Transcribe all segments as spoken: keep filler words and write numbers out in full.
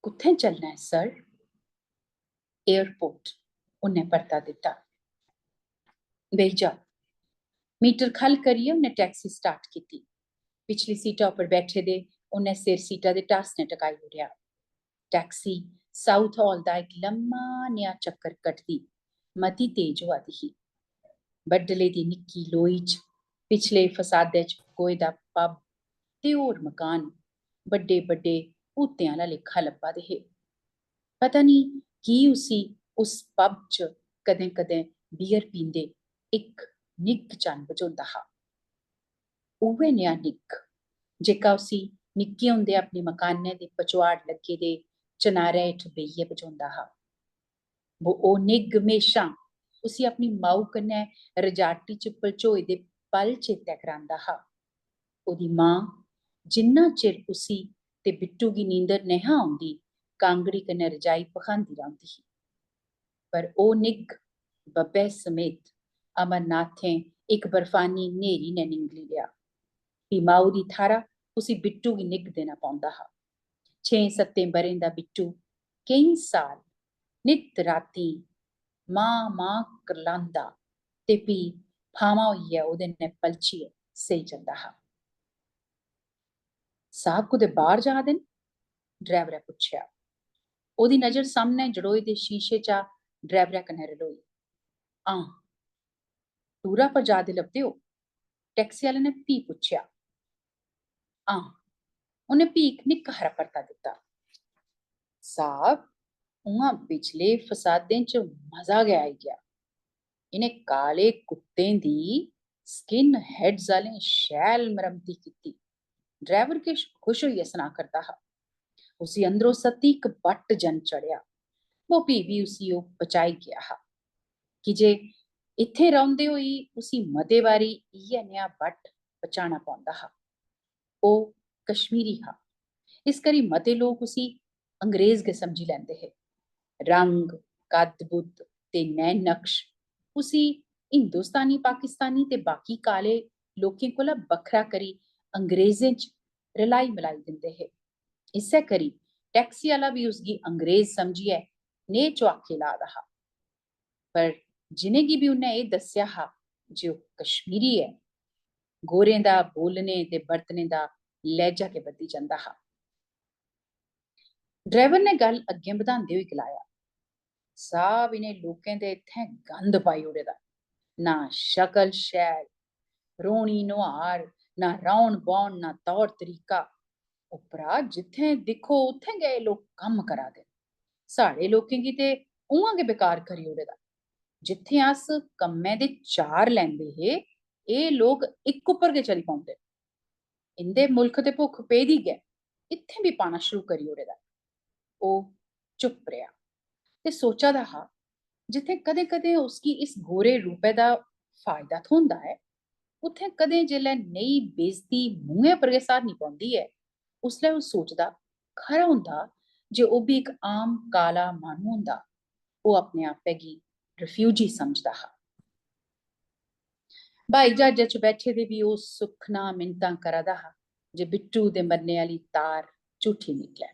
कुत्थें चलना ऐ सर? एयरपोर्ट, उन्नै परता दित्ता। बेही जा। मीटर ख'ल्ल करियै उन्नै टैक्सी स्टार्ट कीती। पिछली सीटा उप्पर बैठे दे उन्नै सिर सीटा दे ढासने टकाई ओड़ेआ। टैक्सी साउथ हाल दा इक लम्मा नेहा चक्कर कटदी मती तेज होआ दी ही। बड्डले दी निक्की लोई च पिछले फसादै च गोए दा पब ते होर मकान बड्डे बड्डे भूतें आह्ला लेखा लब्भा दे हे। पता निं की उसी उस पब च कदें-कदें बियर पींदे इक निग्घ चन्न बझोंदा हा। उ'ऐ नेहा निग्घ जेह्का उसी निक्के होंदे अपने मकानै दे पचोआड़ लग्गे दे चनारै हेठ बेहियै बझोंदा हा। वो, ओह् निग्घ म्हेशां उसी अपनी माऊ कन्नै रजाटी च भलचोए दे पल चेतै करांदा हा। ओह्दी मां जिन्ना चिर उसी ते बिट्टू गी नींदर नेहा औंदी, कांगड़ी कन्नै रजाई भखांदी रौंह्दी ही। पर ओह् निग्घ बब्बै समेत अमरनाथें इक बर्फानी न्हेरी नै निंगली लेआ। फ्ही माऊ दी थाह्रा उसी बिट्टू गी निग्घ देना पौंदा हा। छें सत्तें ब'रें दा बिट्टू केईं साल नित्त रातीं मां मां करलांदा ते फ्ही फामां होइयै ओह्दे नै पलचियै सेई जंदा हा। साह्ब कुतै बाह्र जा दे न? ड्राइवरै पुच्छेआ। ओह्दी नजर सामनै जड़ोए दे शीशे चा ड्राइवरै कन्नै रलोई। हां, टूरा पर जा दे लभदे ओ? टैक्सी आह्ले ने फ्ही पुच्छेआ। हां, उ'न्नै फ्ही इक निक्का हारा परता दित्ता। साह्ब, उ'आं पिछले फसादें च मजा गै आई गेआ। इ'नें काले कुत्तें दी स्किन हैड्स आह्लें शैल मरम्मती कीती। ड्राइवर किश खुश होइयै सना करदा हा। उसी अंदरो सत्ती इक बट्ट जन चढ़ेआ। वो फ्ही बी उसी ओह् पचाई गेआ हा, की जे इत्थें रौंह्दे होई उसी मते बारी इ'यै नेहा बट्ट पचाना पौंदा हा। ओह् कश्मीरी हा, इस करी मते लोक उसी अंग्रेज गै समझी लैंदे हे। रंग, कद्द-बुद्द ते नैन नक्श उसी हिंदुस्तानी, पाकिस्तानी ते बाकी काले लोकें कोला बक्खरा करी अंग्रेजें च रलाई मलाई दिंदे हे। इस्सै करी टैक्सी आह्ला बी उसगी अंग्रेज समझियै नेह् चुआके ला दा हा। पर जिनेंगी बी उन्नै एह् दस्सेआ हा जे ओह् कश्मीरी ऐ, गोरें दा बोलने ते बरतने दा लैह्जा गै बदली जंदा हा। ड्राइवर ने गल्ल अग्गें बधांदे होई गलाया, साह्ब, इ'नें लोकें ते इत्थें गंद पाई ओड़े दा, ना शकल शैल, रोह्नी नुहार, ना रौह्न बौह्न, ना तौर तरीका। उप्परा जित्थें दिक्खो उत्थें गै एह् लोक कम्म करा दे न। साढ़े लोकें गी ते उ'आं गै बेकार करी ओड़े दा। जित्थें अस कम्मै दे चार लैंदे हे, एह् लोक इक उप्पर गै चली पौंदे। इं'दे मुल्ख ते भुक्ख पेदी गै, इत्थें बी पाना शुरू करी ओड़े दा। ओह् चुप्प रेहा ते सोचा दा हा, जित्थें कदें-कदें उसगी इस गोरे रूपै दा फायदा थ्होंदा ऐ, उत्थें कदें जेल्लै नेही बेइज्जती मुंहै पर गै स्हारनी पौंदी ऐ, उसलै ओह् सोचदा, खरा होंदा जे ओह् बी इक आम काला माह्नू होंदा। ओह् अपने आपै गी रिफ्यूजी समझदा हा। ब्हाई ज्हाजै च बैठे दे बी ओह् सुक्खना मिन्नतां करा दा हा जे बिट्टू दे मरने आह्ली तार झूठी निकलै।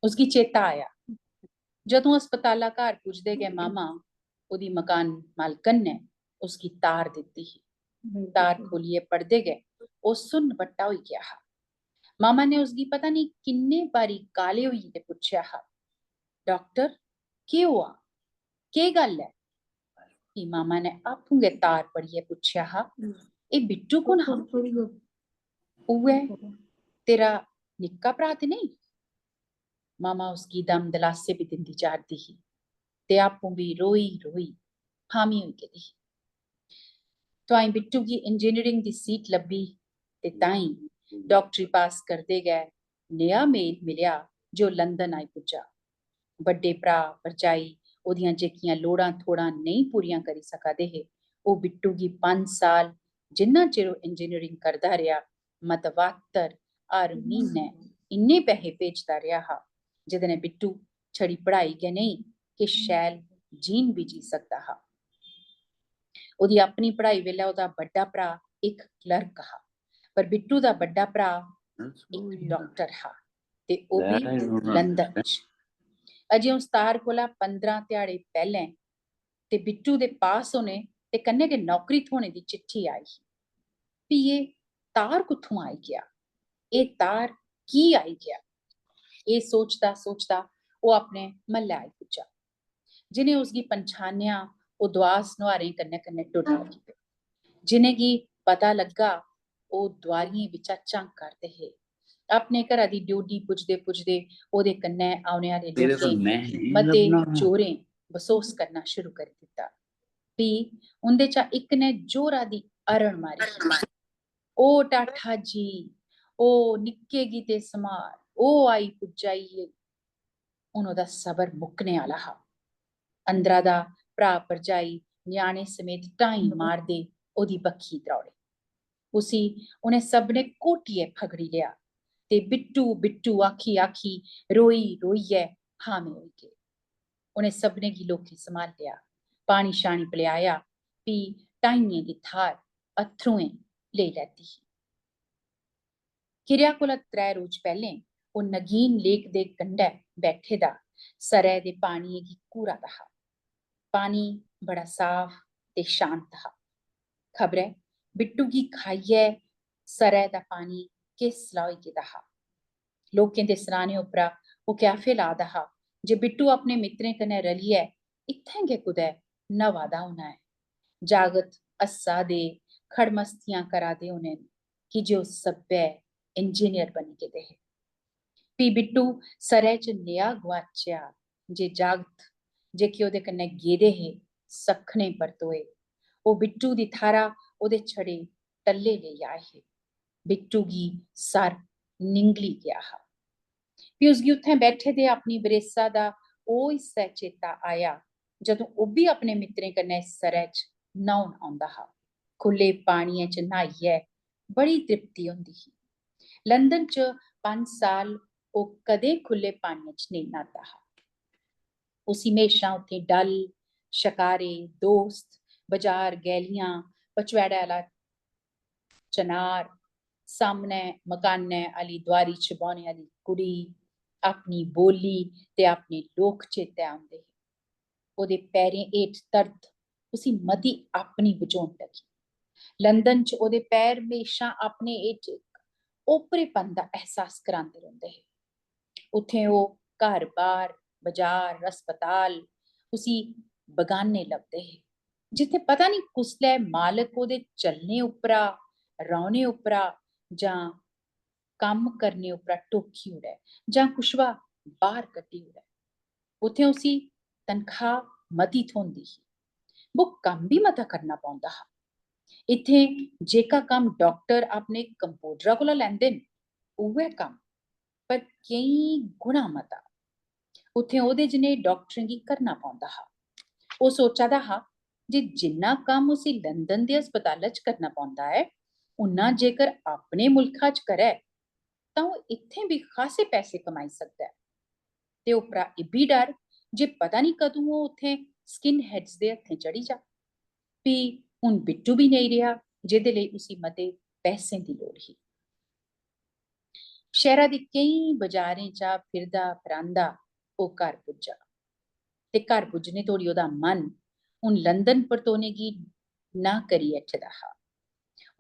उसगी चेता आया, जदूं अस्पताला घर पुजदे गै मामा ओह्दी मकान मालकन ने उसगी तार दित्ती ही। तार खोलियै पढ़दे गै ओह् सुन्न बट्टा होई गेआ हा। मामा ने उसगी पता निं किन्ने बारी काले होइयै ते पुच्छेआ हा, डाक्टर, केह् होआ? केह् गल्ल ऐ? फ्ही मामा ने आपूं गै तार पढ़ियै पुच्छेआ हा, एह् बिट्टू कु'न हा? उ'ऐ तेरा निक्का भ्राऽ ते नेईं? मामा उसगी दम दलासे बी दिंदी जा'रदी ही ते आपूं बी रोई रोई हामी होई गेदी ही। तुआईं बिट्टू गी इंजीनियरिंग दी सीट लब्भी ते ताईं डाक्टरी पास करदे गै नेहा मेल मिलेआ जे ओह् लंदन आई पुज्जा। बड्डे भ्राऽ, भरजाई ओह्दियां जेह्कियां लोड़ां थोड़ां नेईं पूरियां करी सका दे हे, ओह् बिट्टू गी पंज साल, जिन्ना चिर ओह् इंजीनियरिंग करदा रेहा, मतवातर हर म्हीनै इन्ने पैहे भेजदा रेहा हा, जेह्दे नै बिट्टू छड़ी पढ़ाई गै नेईं, किश शैल जीन बी जी सकदा हा। ओह्दी अपनी पढ़ाई बेल्लै ओह्दा बड्डा भ्राऽ इक क्लर्क हा, पर बिट्टू दा बड्डा भ्राऽ इक डाक्टर हा। ते ओह् बी लंदन च। अजें उस तार कोला पंदरां ध्याड़े पैह्लें ते बिट्टू दे पास होने ते कन्नै गै नौकरी थ्होने दी चिट्ठी आई ही। फ्ही एह् तार कुत्थुआं आई गेआ? एह् तार की आई गेआ? एह् सोचदा सोचदा ओह् अपने म्हल्लै आई पुज्जा, जि'नें उसगी पंछानेआ। ओह् दुआस नुहारें कन्नै कन्नै टुरी लगी पे। जि'नेंगी पता लग्गा, ओह् दुआरियें बिच्चा झांका करदे हे। अपने घरा दी ड्योढी पुजदे पुजदे ओह्दे कन्नै औने आह्ले लोकें मते चोरें बसोस करना शुरू करी दित्ता। फ्ही उं'दे चा इक ने जोरा दी अरण मारी, "ओ टाठा जी, ओ निक्के गी ते समार, ओ आई पुज्जा ई।" हून ओह्दा सबर मुक्कने आह्ला हा। अंदरा दा भ्राऽ भरजाई ञ्याणे समेत ढाई मारदे ओह्दी बक्खी द्रौड़े। उसी उ'नें सभनें घोटियै फगड़ी लेआ ते बिट्टू, बिट्टू आखी आखी, रोई रोइयै हामे होई गे। उ'नें सभनें गी लोकें सम्हालेआ, पानी शानी पलेआया, फ्ही ढाइयें दी थाह्र अत्थरुएं लेई लैती ही। किरेआ कोला त्रै रोज पैह्लें ओह् नगीन लेक दे कंढै बैठे दा सरै दे पानिये गी घूरा दा हा। पानी बड़ा साफ ते शांत हा। खबरै बिट्टू गी खाइयै सरै दा पानी किस सलाह होई गेदा हा। लोकें दे सनाने उप्परा ओह् कैफे ला दा हा जे बिट्टू अपने मित्तरें कन्नै रलियै इत्थें गै कुतै न्हवा दा होना ऐ। जागत हस्सा दे, खड़मस्तियां करा दे होने न, की जे ओह् सब्भै इंजीनियर बनी गेदे हे। फ्ही बिट्टू सरै च नेहा गुआचेआ जे जागत जेह्के ओह्दे कन्नै गेदे हे, सक्खने परतोए। ओह् बिट्टू दी थाह्रा ओह्दे छड़े टल्ले लेई आए हे। बिट्टू गी सर निंगली गेआ हा। फ्ही उसगी उत्थें बैठे दे अपनी बरेसा दा ओह् हिस्सा चेता आया, जदूं ओह् बी अपने मित्तरें कन्नै इस सरै च न्हौन औंदा हा। खु'ल्ले पानियै च न्हाइयै बड़ी तृप्ति होंदी ही। लंदन च पंज साल ओह् कदें खु'ल्ले पानियै च नेईं न्हाता हा। उसी म्हेशां उत्थें डल, शकारे, दोस्त, बजार, गैलियां, पचवैड़ै आह्ला चनार, सामनै मकानै आह्ली दुआरी च बौह्ने आह्ली कुड़ी, अपनी बोल्ली ते अपने लोक चेतै औंदे हे। ओह्दे पैरें हेठ धरत उसी मती अपनी बझोन लगी। लंदन च ओह्दे पैर म्हेशां अपने हेठ इक ओपरेपन दा एहसास करांदे रौंह्दे हे। उत्थें ओह् घर-बार, बजार, अस्पताल उसी बगाने लभदे हे, जित्थें पता निं कुसलै मालक ओह्दे चलने उप्परा, रौह्ने उप्परा जां कम्म करने उप्परा टोकी ओड़ै जां कुशवा बाह्र कड्ढी ओड़ै। उत्थें उसी तनखाह् मती थ्होंदी ही, बो कम्म बी मता करना पौंदा हा। इत्थें जेह्का कम्म डाक्टर अपने कंपाउंडरा कोला लैंदे न, उ'ऐ कम्म, पर केईं गुणा मता, उत्थें ओह्दे जनेह् डाक्टरें गी करना पौंदा हा। ओह् सोचा दा हा जे जिन्ना कम्म उसी लंदन दे अस्पतालै च करना पौंदा ऐ, उन्ना जेकर अपने मुल्खा च करै, तां ओह् इत्थें बी खासे पैसे कमाई सकदा ऐ। ते उप्परा इब्बी डर जे पता निं कदूं ओह् उत्थें स्किन हेड्स दे हत्थें चढ़ी जा। फ्ही हून बिट्टू बी नेईं रेहा, जेह्दे लेई उसी मते पैसें दी लोड़ ही। शैह्रा दे केईं बजारें चा फिरदा फरांदा ओह् घर पुज्जा। ते घर पुज्जने तोड़ी ओह्दा मन हून लंदन परतोने गी नां करी ऐठे दा हा।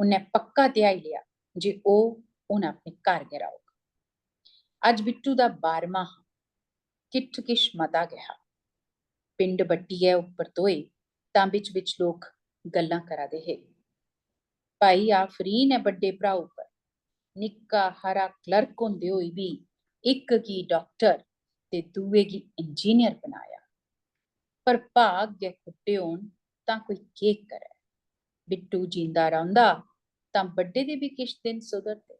उन्नै पक्का ध्याई लेआ जे ओह् हून अपने घर गै रौह्ग। अज्ज बिट्टू दा बारमां हा। किट्ठ किश मता गै हा। पिंड बट्टियै ओह् परतोए तां बिच-बिच लोक गल्लां करा दे हे। "भाई, आफरीन ऐ बड्डे भ्राऊ पर। निक्का हारा क्लर्क होंदे होई बी इक गी डाक्टर ते दूए गी इंजीनियर बनाया। पर भाग गै खुट्टे होन तां कोई केह् करै? बिट्टू जींदा रौंह्दा तां बड्डे दे बी किश दिन सुधरदे।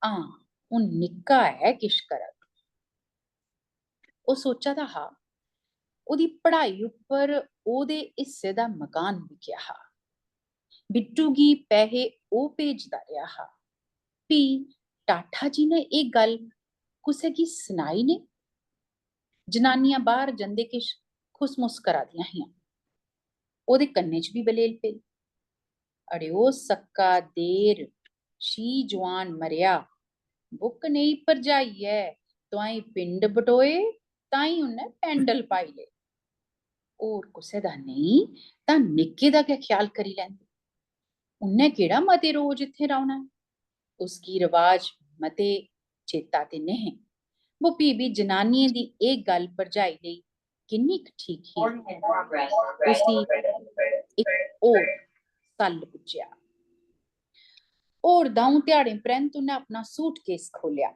हां, हून निक्का ऐ किश करग।" ओह् सोचा दा हा, ओह्दी पढ़ाई उप्पर ओह्दे हिस्से दा मकान बिकेआ हा। बिट्टू गी पैहे ओह् भेजदा रेहा हा। फ्ही टाठा जी ने एह् गल्ल कुसै गी सनाई नेईं। जनानियां बाह्र जंदे किश खुसमुस करा दियां हियां। ओह्दे कन्नै च बी बलेल पेई। "अड़ेओ, सक्का देर शी जुआन मरेआ, बुक नेई भरजाई ऐ, तुआई पिंड बटोए, ताई उन्नै पैंडल पाई ले। होर कुसै दा नेईं तां निक्के दा गै ख्याल करी लैंदी। उन्नै केह्ड़ा मते रोज इत्थें रौह्ना ऐ? उसगी रवाज मते चेता ते नेहे। वो फ्ही बी जनानियें दी एह् गल्ल भरजाई लेई किन्नी क ठीक ही। उसी इक होर सल्ल पुज्जेआ। होर द'ऊं ध्याड़ें परैंत उन्नै अपना सूटकेस खोह्लेआ।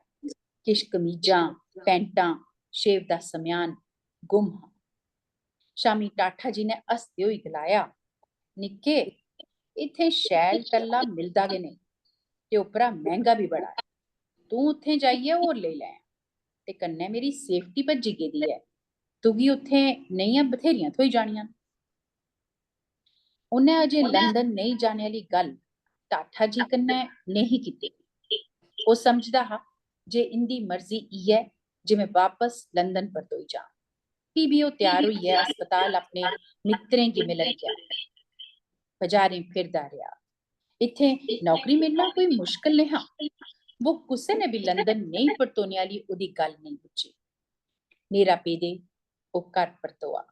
किश कमीजां, पैंटां, शेव दा सम्यान गुम हा। शामी टाठा जी ने हसदे होई गलाया, "निक्के, इत्थें शैल टल्ला मिलदा गै नेईं ते उप्परा मैंह्गा बी बड़ा ऐ। तूं उत्थें जाइयै होर लेई लै ते कन्नै मेरी सेफ्टी भज्जी गेदी ऐ। तुगी उत्थें नेहियां बथेरियां थ्होई जानियां न।" उन्नै अजें लंदन नेईं जाने आह्ली गल्ल टाठा जी कन्नै नेही कीती। ओह् समझदा हा जे इंदी मर्जी इ'यै जे में बापस लंदन परतोई जां। फ्ही बी ओह् त्यार होइयै अस्पताल अपने मित्तरें गी मिलन गेआ। बजारें फिरदा रेहा। इत्थें नौकरी मिलना कोई मुश्कल नेहा। वो कुसै ने बी लंदन नेईं परतोने आह्ली ओह्दी गल्ल नेईं पुज्जी। न्हेरा पेदे ओह् घर परतोआ।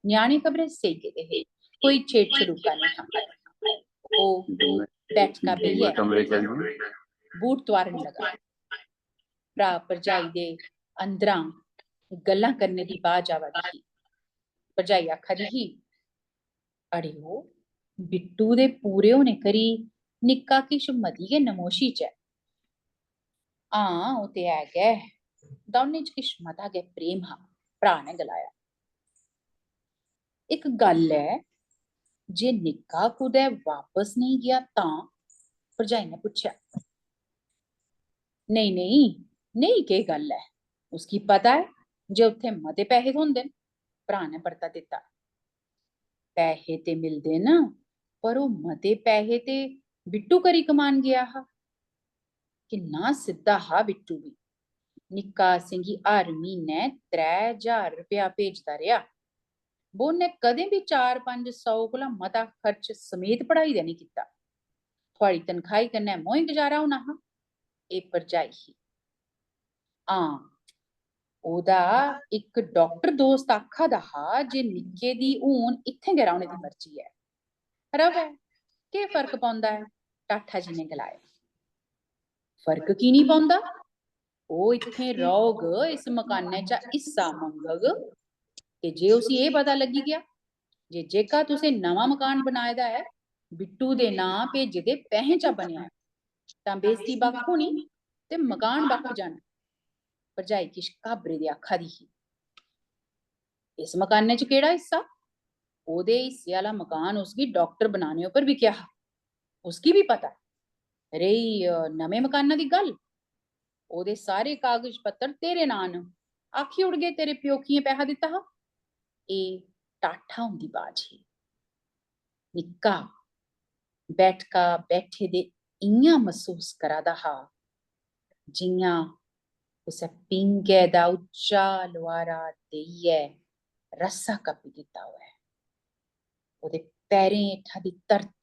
ञ्याणे खबरै सेई गेदे हे, कोई छेड़ छड़ूका नेईं हा। ओह् बैठका बेहियै कमरे च बूट तुआरन लगा। भ्रा भरजाई दे अंदरा गल्लां करने दी बाज आवा दी ही। भरजाई आखा दी ही, "अड़ेओ, बिट्टू दे पूरे होने करी निक्का किश मती गै नमोशी च ऐ।" "हां, ओह् ते है गै, दौनें च किश मता गै प्रेम हा," भ्रा ने गलाया। "इक गल्ल ऐ, जे निक्का कुतै वापस नेईं गेआ तां?" भरजाई ने पुच्छेआ। "नेईं, नेईं, नेईं, केह् गल्ल ऐ? उसगी पता ऐ जे उत्थै मते पैहे थ्होंदे न," भ्रा ने परता दित्ता। "पैहे ते मिलदे न, पर ओह् मते पैहे ते बिट्टू करी कमान गेआ हा। किन्ना सिद्धा हा बिट्टू बी। निक्का असेंगी हर म्हीनै त्रै ज्हार रपेआ भेजदा रेहा। बो ने कदें बी चार पंज सौ कोला मता खर्च समेत पढ़ाई दा नेईं कीता। थुआड़ी तनखाही कन्नै मोएं गुजारा होना हा।" एह् भरजाई ही। हां, ओह्दा इक डाक्टर दोस्त आखा दा हा जे निक्के दी हून इत्थें गै रौह्ने दी मर्जी ऐ। "र'वै, केह् फर्क पौंदा ऐ?" टाठा जी ने गलाया। "फर्क की निं पौंदा? ओह् इत्थें रौह्ग, इस मकानै चा हिस्सा मंगग, ते जे उसी एह् पता लग्गी गेआ जे जेह्का तुसें नमां मकान बनाए दा ऐ, बिट्टू दे नांऽ भेजे दे पैहें चा बनेआ ऐ, तां बेइज्जती बक्ख होनी ते मकान बक्ख जाना।" भरजाई किश घाबरे दे आखा दी ही, "इस मकानै च केह्ड़ा हिस्सा? ओह्दे हिस्से आह्ला मकान उसगी डाक्टर बनाने उप्पर बिकेआ हा, उसगी बी पता ऐ। रेही, अ, नमें मकाना दी गल्ल, ओह्दे सारे कागज पत्तर तेरे नांऽ न। आखी ओड़गे तेरे प्योकियें पैहा दित्ता हा।" एह् टाठा हुंदी बाज ही। निक्का बैठका बैठे दे इ'यां मसूस करा दा हा जि'यां कुसै पींगे दा उच्चा लुआरा देइयै रस्सा कप्पी दित्ता होऐ। ओह्दे पैरें हेठा दी धरत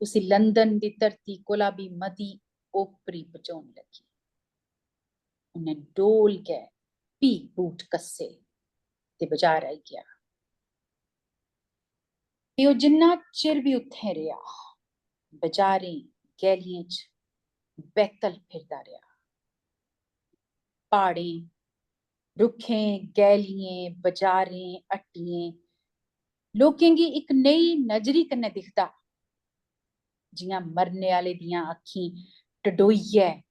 उसी लंदन दी धरती कोला बी मती ओपरी बझोन लगी। उन्नै डोल गै फ्ही बूट कस्से ते बजार आई गेआ। ते ओह् जिन्ना चिर बी उत्थें रेहा, बजारें, गैलियें च बैतल फिरदा रेहा। प्हाड़ें, रुक्खें, गैलियें, बजारें, हट्टियें, लोकें गी इक नेही नजरी कन्नै दिखदा, जि'यां मरने आह्ले दियां अक्खीं टडोइयै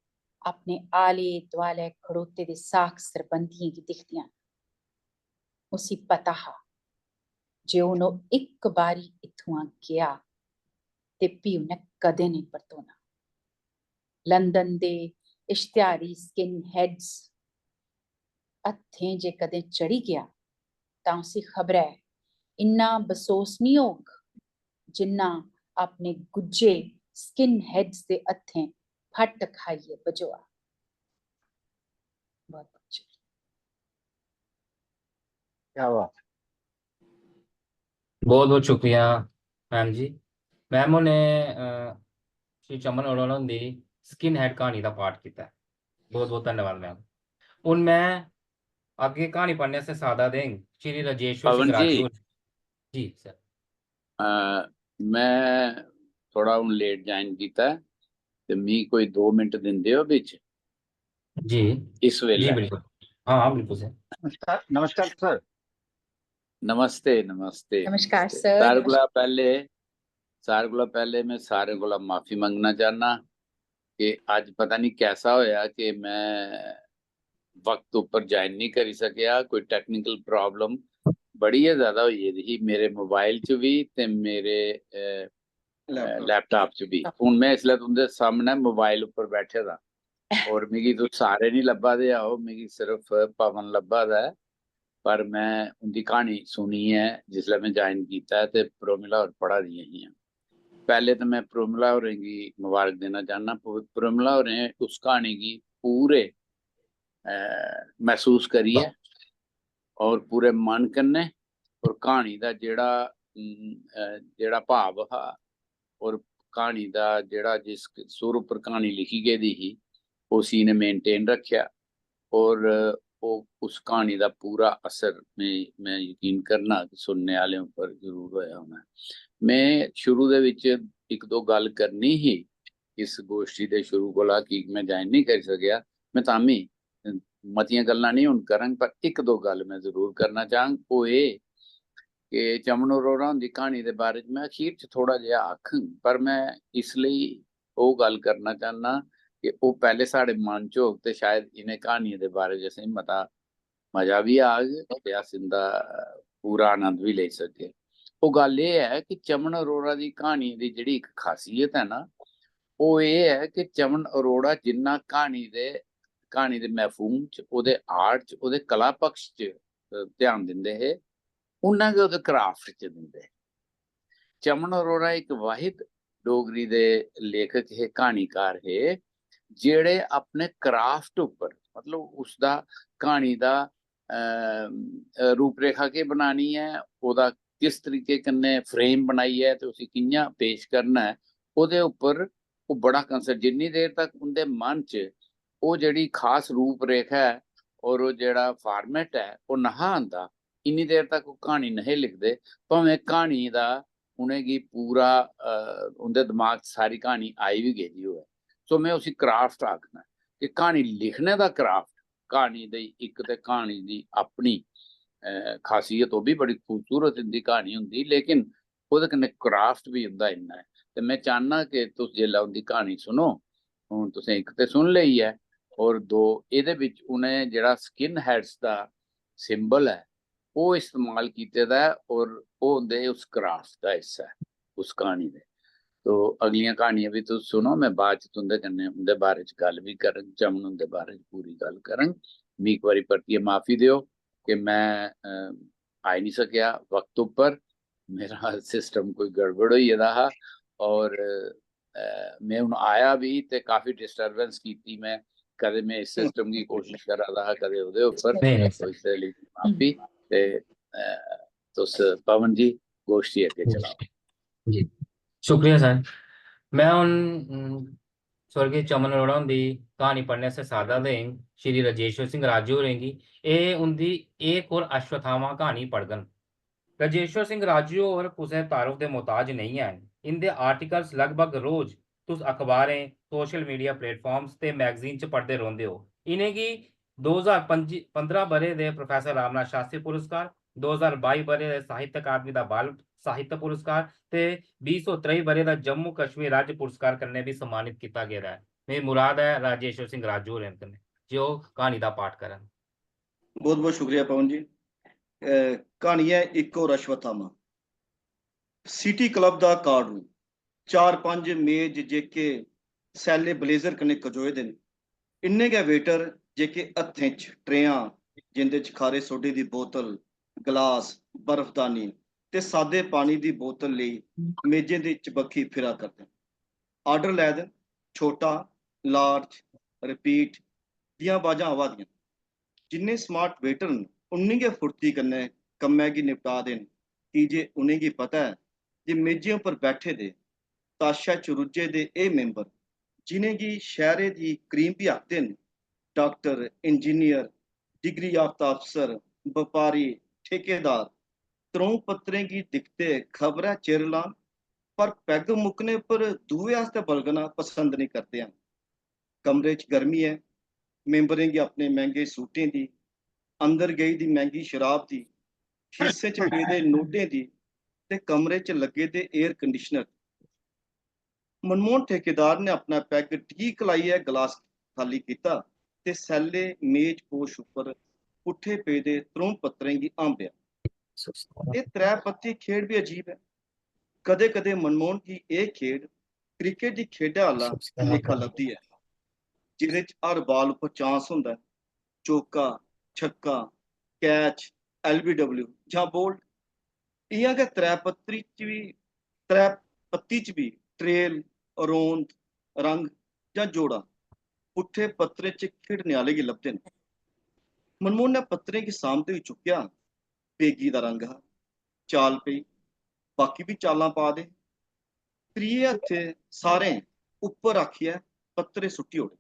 अपने आले दुआलै खड़ोते दे साख सरबंधियें गी दिखदियां न। उसी पता हा जे हून ओह् इक बारी इत्थुआं गेआ ते फ्ही उन्नै कदें नेईं परतोना। लंदन दे इश्तेहारी स्किन हेड्स हत्थें जे कदें चढ़ी गेआ तां उसी खबरै इन्ना बसोस निं होग जिन्ना अपने गुज्जे स्किन हेड्स दे हत्थें फट्ट खाइयै बझोआ। बहुत बहुत शुक्रिया। क्या बात। बहुत बहुत शुक्रिया मैम जी। मैम होने अ, श्री चमन अरोड़ा हुंदी स्किन हेड क्हानी दा पाठ कीता ऐ। बहुत बहुत धन्यवाद मैम। हून मैं अग्गें क्हानी पढ़ने आस्तै सादा देंग श्री राजेश्वर सिंह पवन जी। राजू होर। जी सर। अ, मैं थोड़ा हून लेट ज्वाइन कीता ऐ ते मी कोई दो मिनट दिंदे ओ बिच जी इस जी वेले। बिल्कुल। हाँ हाँ बिल्कुल सर। नमस्कार नमस्कार सर। नमस्ते नमस्ते नमस्कार नमस्ते। सर, सारे नमस्कार। कोला पैह्ले सारे कोला पैह्ले मैं सारे कोला माफी मंगना चाहना कि अज्ज पता नहीं कैसा होया कि मैं वक्त उप्पर ज्वाइन नहीं करी सकेआ। कोई टेक्निकल प्रॉब्लम बड़ी गै ज्यादा होई गेदी ही मेरे मोबाइल च बी ते मेरे अ, लैपटॉप। लैपटॉप च बी। हून मैं इसलै तुंदे सामनै मोबाइल उप्पर बैठे दा और मिगी तुस सारे नहीं लब्भा दे आओ, मिगी सिर्फ पवन लब्भा दा ऐ। पर मैं उंदी क्हानी सुनी ऐ जिसलै मैं ज्वाइन कीता ऐ ते प्रोमिला होर पढ़ा दियां हियां। पैह्ले ते मैं प्रोमिला होरें गी मुबारक देना चाहना। प्रो-, प्रोमिला होरें उस क्हानी गी पूरे अ, मसूस करियै और पूरे मन कन्नै और क्हानी दा जेह्ड़ा अम, अ, जेह्ड़ा भाव हा और क्हानी दा जेह्ड़ा जिस सुर उप्पर क्हानी लिखी गेदी ही उसी इ'नें मेंटेन रखेआ और ओह् उस क्हानी दा पूरा असर में मैं यकीन करना कि सुनने आह्लें उप्पर जरूर होया होना ऐ। में शुरू दे बिच इक दो गल्ल करनी ही इस गोश्ठी दे शुरू कोला कि मैं ज्वाइन नहीं करी सकेआ। मैं तां बी मतियां गल्लां नहीं हुन करंग, पर इक दो गल्ल मैं जरूर करना चाहंग। ओह् एह् कि चमन अरोड़ा हुंदी क्हानी दे बारे च मैं अखीर च थोड़ा जेहा आखंग, पर मैं इस लेई ओह् गल्ल करना चाहना कि ओह् पैह्ले साढ़े मन च होग ते शायद इ'नें क्हानियें दे बारे च असेंगी मता मजा बी आग ते अस इं'दा पूरा आनंद बी लेई सकगे। ओह् गल्ल एह् ऐ कि चमन अरोड़ा दी क्हानी दी जेह्ड़ी इक खासियत ऐ ना, ओह् एह् ऐ कि चमन अरोड़ा जिन्ना क्हानी दे, क्हानी दे मफहूम च, ओह्दे आर्ट च, ओह्दे कला पक्ष च, अ, ध्यान दिंदे हे, उन्ना गै ओह्दे क्राफ्ट च दिंदे हे। चमन अरोड़ा इक वाहिद डोगरी दे लेखक हे, क्हानीकार हे, जेह्ड़े अपने क्राफ्ट उप्पर, मतलब उसदा, क्हानी दा, अ, अ, रूपरेखा केह् बनानी ऐ, ओह्दा किस तरीके कन्नै फ्रेम बनाइयै ते उसी कि'यां पेश करना ऐ, ओह्दे उप्पर ओह् बड़ा कंसर्न, जिन्नी देर तक उं'दे मन च ओह् जेह्ड़ी खास रूपरेखा ऐ और ओह् जेह्ड़ा फार्मेट ऐ, ओह् नहा आंदा, इन्नी देर तक ओह् क्हानी नहीं लिखदे, भामें क्हानी दा उ'नेंगी पूरा, अ, उं'दे दमाग च सारी क्हानी आई बी गेदी होऐ। सो में उसी क्राफ्ट आखना कि क्हानी लिखने दा क्राफ्ट, क्हानी दी इक ते क्हानी दी अपनी, अ, खासियत, ओह् बी बड़ी खूबसूरत इं'दी क्हानी होंदी, लेकिन ओह्दे कन्नै क्राफ्ट बी उं'दा इन्ना ऐ। ते में चाह्न्नां कि तुस जिसलै उं'दी क्हानी सुनो, हून तुसें इक ते सुन लेई ऐ, और दो, एह्दे बिच उ'नें जेह्ड़ा स्किन हेड्स दा सिंबल ऐ, ओह् इस्तेमाल कीते दा ऐ, और ओह् उं'दे उस क्राफ्ट दा हिस्सा ऐ, उस क्हानी दे। तो अगलियां क्हानियां बी तुस सुनो, में बाद च तुं'दे कन्नै उं'दे बारे च गल्ल बी करङ, चमन हुंदे बारे च पूरी गल्ल करङ। मी इक बारी परतियै माफी देओ कि में, अ, आई निं सकेआ वक्त उप्पर, मेरा सिस्टम कोई गड़बड़ होई गेदा हा, और, अ, में हून आया बी ते काफी डिस्टर्बेंस कीती में, कदें में इस सिस्टम दी कोशिश करा दा हा, कदें ओह्दे उप्पर, नहीं, नहीं, तो इसदे लेई माफी। ते, अ, तुस पवन जी गोश्ठी अग्गें चलाओ। जी, शुक्रिया सर। मैं हुन, उम, स्वर्गीय चमन अरोड़ा हुंदी क्हानी पढ़ने आस्तै सादा देंग श्री राजेश्वर सिंह राजू होरें गी। एह् उं'दी इक होर अश्वत्थामा क्हानी पढ़ङन। राजेश्वर सिंह राजू होर कुसै तारुफ दे मोहताज नेईं हैन। इं'दे आर्टिकल्स लगभग रोज तुस अखबारें, सोशल मीडिया प्लेटफार्म्स ते मैगजीन च पढ़दे रौंह्दे ओ। इ'नेंगी दो ज्हार पंजी, पंदरां ब'रे दे प्रोफेसर रामनाथ शास्त्री पुरस्कार, दो ज्हार बाई ब'रे दे साहित्य अकादमी दा बाल साहित्य पुरस्कार ते बीह् सौ त्रेई ब'रे दा जम्मू कश्मीर राज्य पुरस्कार कन्नै बी सम्मानित कीता गेदा ऐ। मेरी मुराद ऐ राजेश्वर सिंह राजू होरें कन्नै जे ओह् क्हानी दा पाठ करन। बहुत बहुत शुक्रिया पवन जी। अ, क्हानी ऐ इक होर अश्वत्थामा। सिटी क्लब दा कार्ड रूम, चार पंज मेज जेह्के सैल्ले ब्लेजर कन्नै कजोए दे न, इन्ने गै वेटर जेह्के हत्थें च ट्रेआं, जिंदे च खारे सोडे दी बोतल, गलास, बर्फदानी ते सादे पानी दी बोतल लेई मेजें दी चबक्खी फिरा करदे न। आर्डर लै दे न, छोटा, लार्ज, रिपीट दियां अवाजां आवा दियां न। जिन्ने स्मार्ट वेटर न, उन्नी गै फुर्ती कन्नै कम्मै गी निपटा दे न, की जे उ'नेंगी पता ऐ जे मेजें उप्पर बैठे दे ताशै च रुज्झे दे एह् मेंबर जिनेंगी शैह्रे दी क्रीम बी आखदे न, डाक्टर, इंजीनियर, डिग्री याफ्ता अफसर, बपारी, ठेकेदार, त्र'ऊं पत्तरें गी दिखदे खबरै चिर लान, पर पैग मुक्कने पर दूए आस्तै बलगना पसंद नेईं करदे हैन। कमरे च गर्मी ऐ, मेंबरें गी अपने मैंह्गे सूटें दी, अंदर गेई दी मैंह्गी शराब दी, खीसें च पेदे नोटें दी ते कमरे च लग्गे दे एयर कंडीशनर। मनमोहन ठेकेदार ने अपना पैग ठीक लाइयै गलास खाली कीता ते सैल्ले मेज पोश उप्पर पुट्ठे पेदे त्र'ऊं पत्तरें गी हांबेआ। एह् त्रै पत्ती खेढ बी अजीब ऐ। कदें-कदें मनमोहन गी एह् खेढ क्रिकेट दी खेढा आह्ला लेखा लभदी ऐ, जेह्दे च हर बाल उप्पर चांस होंदा ऐ, चौका, छक्का, कैच, एलबीडब्ल्यू जां बोल्ड। इ'यां गै त्रै पत्ती च बी, त्रै पत्ती च बी ट्रेल, रौंद, रंग जां जोड़ा पुट्ठे पत्तरें च खेढने आह्ले गी लभदे न। मनमोहन ने पत्तरें गी सांभदे होई चुक्केआ, बेगी दा रंग हा। चाल पेई, बाकी बी चालां पा दे। त्रिये हत्थे सारें उप्पर आखियै पत्तरे सुट्टी ओड़े।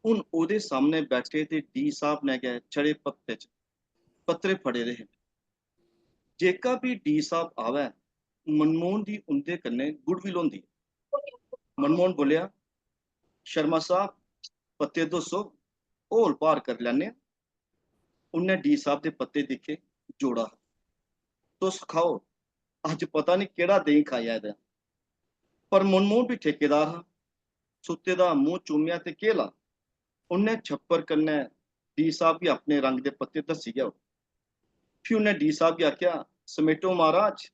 हून ओह्दे सामनै बैठे दे डी साहब ने गै छड़े पत्ते च पत्तरे फड़े दे हे। जेह्का बी डी साहब आवै, मनमोहन दी उं'दे कन्नै गुडविल होंदी। मनमोहन बोलेआ, "शर्मा साहब, पत्ते दस्सो, होल भार करी लैन्ने आं।" उन्नै डी साहब दे पत्ते दिक्खे, जोड़ा हा। "तुस खाओ, अज्ज पता निं केह्ड़ा देहीं खाई आए दा ऐ।" पर मनमोहन बी ठेकेदार हा, सुत्ते दा मूंह चूमेआ ते केह् ला? उन्नै छप्पर कन्नै डी साहब गी अपने रंग दे पत्ते दस्सी गै ओड़े। फ्ही उन्नै डी साहब गी आखेआ, "समेटो महाराज।"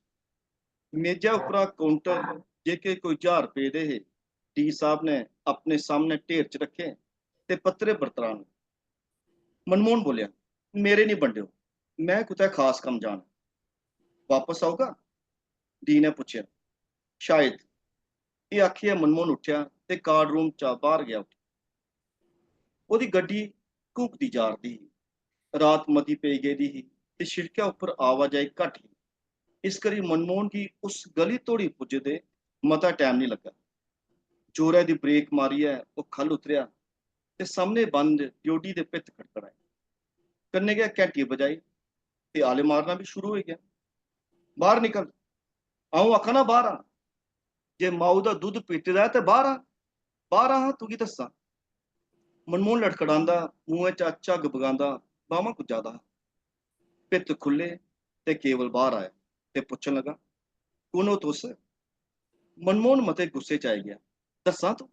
मेजै उप्परा काउंटर जेह्के कोई ज्हार पेदे हे, डी साहब ने अपने सामनै ढेर च रक्खे ते पत्तरे बरतरान। मनमोहन बोलेआ, "मेरे निं बंडेओ, में कुतै खास कम्म जाना।" "बापस औगा?" डी ने पुच्छेआ। "शायद।" एह् आखियै मनमोहन उट्ठेआ ते कार्ड रूम चा बाह्र गेआ उठी। ओह्दी गड्डी घूकदी जा'रदी ही। रात मती पेई गेदी ही ते शिड़कै उप्पर आवाजाही घट्ट ही। इस करी मनमोहन गी उस गली धोड़ी पुज्जे दे मता टैम नेईं लग्गा। जोरै दी ब्रेक मारियै ओह् ख'ल्ल उतरेआ ते सामनै बंद ड्योढी दे भित्त खड़खड़ाए। कन्नै गै घैंटी बजाई ते आले मारना बी शुरू होई गेआ। "बाह्र निकल, अ'ऊं आखा ना बाह्र आ। जे माऊ दा दुद्ध पीते दा ऐ ते बाह्र आ, बाह्र आ, हां, तुगी दस्सां।" मनमोहन लड़खड़ांदा, मुंहै चा झग्ग बगांदा बाह्मां गुज्जा दा हा। भित्त खु'ल्ले ते केवल बाह्र आया ते पुच्छन लगा, "कु'न ओ तुस?" मनमोहन मते गुस्से च आई गेआ। "दस्सां तूं?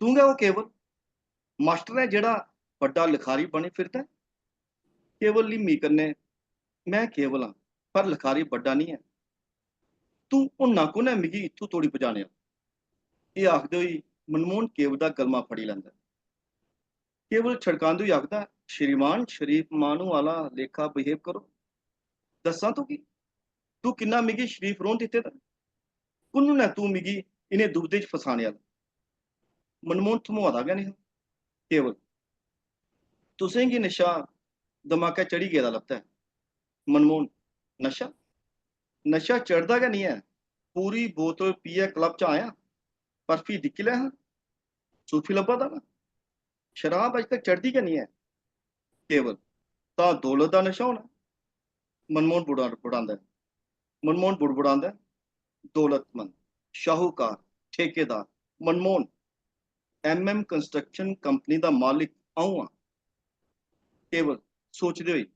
तूं गै ओ केवल, मास्टर ऐ जेह्ड़ा बड्डा लखारी बनी फिरदा ऐ?" केवल ल्हीमी कन्नै, "में केवल आं, पर लखारी बड्डा निं ऐ। तूं हुन्ना कु'न ऐ मिगी इत्थूं तोड़ी पजाने आह्ला?" एह् आखदे होई मनमोहन केवल दा गलमा फड़ी लैंदा ऐ। केवल छड़कांदे होई आखदा, "श्रीमान, शरीफ माह्नू आह्ला लेखा behave करो। दस्सां तुगी, तूं किन्ना मिगी शरीफ रौह्न दित्ते दा? कु'न ऐ तूं मिगी इ'नें दुबदे च फसाने आह्ला?" मनमोहन थम्होआ दा गै नेईं हा। केवल, "तुसें गी नशा दमाकै चढ़ी गेदा लभदा ऐ।" मनमोहन, "नशा? नशा चढ़दा गै नेईं ऐ। पूरी बोतल पियै क्लब च आया, पर फ्ही दिक्खी लै हां, सूफी लब्भा दा ना। शराब अजकल चढ़दी गै नेईं ऐ।" केवल, "तां दौलत दा नशा होना।" मनमोहन बुड़ा-, बुड़ांदा ऐ। मनमोहन बुड़बुड़ांदा ऐ, "दौलतमंद, शाहूकार, ठेकेदार, मनमोहन, एमएम कंस्ट्रक्शन कंपनी दा मालिक अ'ऊं आं।" केवल, सोचदे होई,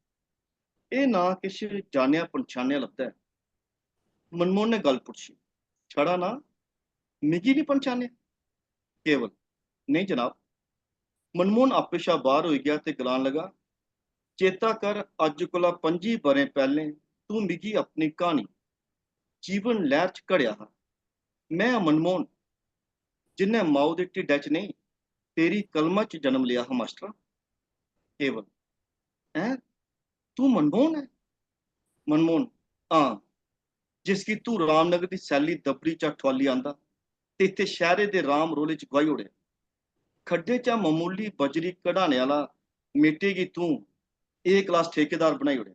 "एह् नांऽ किश जानेआ पन्छानेआ लभदा ऐ।" मनमोहन ने गल्ल पुच्छी, "छड़ा नांऽ? मिगी निं पन्छानेआ?" केवल, "नेईं जनाब।" मनमोहन आपे शा बाह्र होई गेआ ते गलान लगा, "चेता कर, अज्ज कोला पंजी ब'रें पैह्लें तूं मिगी अपनी क्हानी जीवन लैह्र च घड़ेआ हा। में आं मनमोहन, जिन्नै माऊ दे ढिड्डै च नेईं, तेरी कलमा च जन्म लेआ हा मास्टरा।" केवल, "हैं? तूं मनमोहन ऐ?" मनमोहन, "हां, जिसगी तूं रामनगर दी सैल्ली दब्बड़ी चा ठुआली आंदा ते इत्थै शैह्रे दे राम रोले च गुआई ओड़ेआ। खड्डे चा ममूली बजरी कढाने आह्ला मेटे गी तूं ए क्लास ठेकेदार बनाई ओड़ेआ।"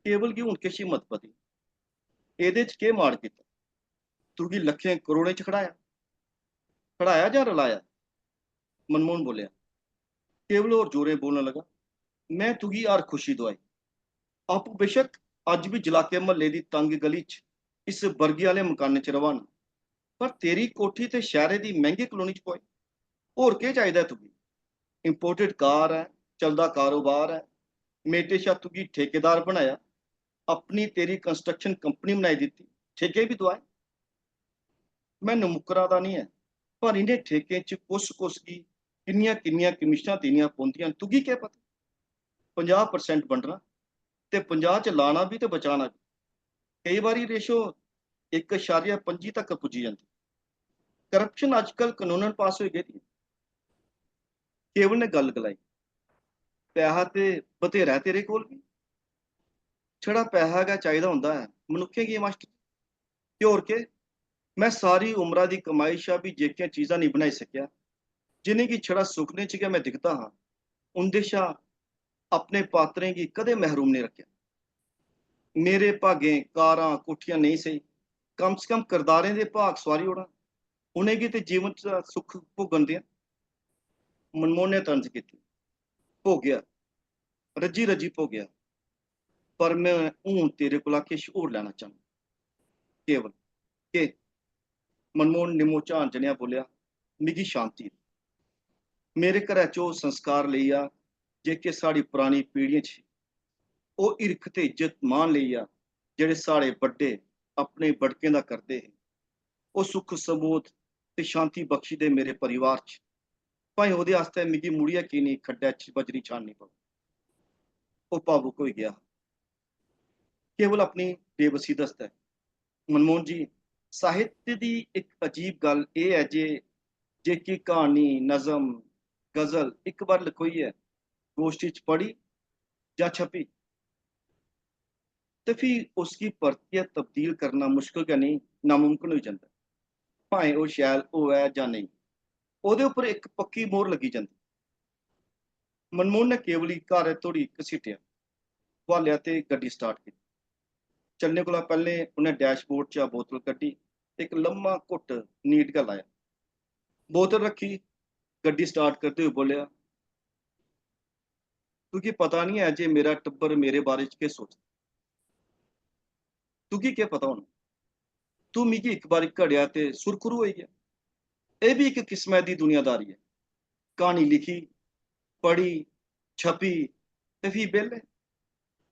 केवल गी हून किश हिम्मत बधी। "एह्दे च केह् माड़ कीता? तुगी लक्खें करोड़ें च खड़ाया।" खड़ाया जां रलाया? मनमोहन बोलेआ। केवल होर जोरें बोलन लगा, "में तुगी हर खुशी दुआई। आपूं बेशक अज्ज बी जलाके म्हल्ले दी तंग गली च इस बर्गी आह्ले मकानै च र'वा ना, पर तेरी कोठी ते शैह्रै दी मैंह्गी कलोनी च पोआई। होर केह् चाहिदा ऐ तुगी? इंपोर्टेड कार ऐ, चलदा कारोबार ऐ, मेटे शा तुगी ठेकेदार बनाया, अपनी तेरी कंस्ट्रक्शन कंपनी बनाई दित्ती, ठेके बी दोआए।" में नमुकरा दा निं ऐ, पर इ'नें ठेकें च कुस कुस गी किन्नियां किन्नियां कमीशनां देनियां पौंदियां न, तुगी केह् पता? पंजाह् परसेंट बंडना ते पंजाह् च लाना बी ते बचाना बी। केई बारी रेशो इक अशारिया पंजी तक पुज्जी जंदी। करप्शन अजकल कनूनन पास होई गेदी ऐ। केवल ने गल्ल गलाई, "पैहा ते बथेरा ऐ तेरे कोल बी, छड़ा पैहा गै चाहिदा होंदा ऐ मनुक्खें गी, मास्टर।" ते होर केह्, में सारी उमरा दी कमाई शा बी जेह्कियां चीजां नेईं बनाई सकेआ, जि'नेंगी छड़ा सुखने च गै में दिखदा हा, उं'दे शा अपने पात्तरें गी कदें महरूम नेईं रखेआ। मेरे भागें कारां, कोठियां नेईं सेही, कम से कम करदारें दे भाग सुआरी ओड़ां, उ'नेंगी ते जीवन च सुख भोगन देआं। मनमोहन ने तंज कीती, "भोगेआ, रज्जी रज्जी भोगेआ, पर में हून तेरे कोला किश होर लैना चाह्न्नां।" केवल, "केह्?" मनमोहन निम्मो झान जनेहा बोलेआ, "मिगी शांति दे। मेरे घरै च ओह् संस्कार लेई आ जेह्के साढ़ी परानी पीढ़ियें च हे। ओह् हिरख ते इज्जत मान लेई आ जेह्ड़े साढ़े बड्डे अपने बड़कें दा करदे हे। ओह् सुख समोध ते शांति बख्शी दे मेरे परिवार च, भाएं ओह्दे आस्तै मिगी मुड़ियै की निं खड्डै च बजरी छाननी पवै।" ओह् भावुक होई गेआ। केवल अपनी बेबसी दसदा ऐ। मनमोहन जी, साहित्य दी इक अजीब गल्ल एह् ऐ जे जेह्की क्हानी, नज़म, गज़ल इक बार लखोई ऐ, गोश्ठी च पढ़ी जां छपी, ते फ्ही उसगी परतियै तब्दील करना मुश्कल गै नेईं, नामुमकन होई जंदा। भाएं ओह् शैल होऐ जां नेईं, ओह्दे उप्पर इक पक्की मोहर लग्गी जंदी। मनमोहन ने केवल गी घरै धोड़ी घसीटेआ, बुहालेआ ते गड्डी स्टार्ट कीती। चलने कोला पैह्लें उ'न्नै डैशबोर्ड चा बोतल कड्ढी, इक लम्मा घुट्ट नीट गै लाया। बोतल रक्खी, गड्डी स्टार्ट करदे होई बोलेआ, "तुगी पता निं ऐ जे मेरा टब्बर मेरे बारे च केह् सोचदा। तुगी केह् पता होना? तू मिगी इक बारी घड़ेआ ते सुरखरू होई गेआ। एह् बी इक किस्मै दी दुनियादारी ऐ। क्हानी लिखी, पढ़ी, छपी ते फ्ही बेह्ले।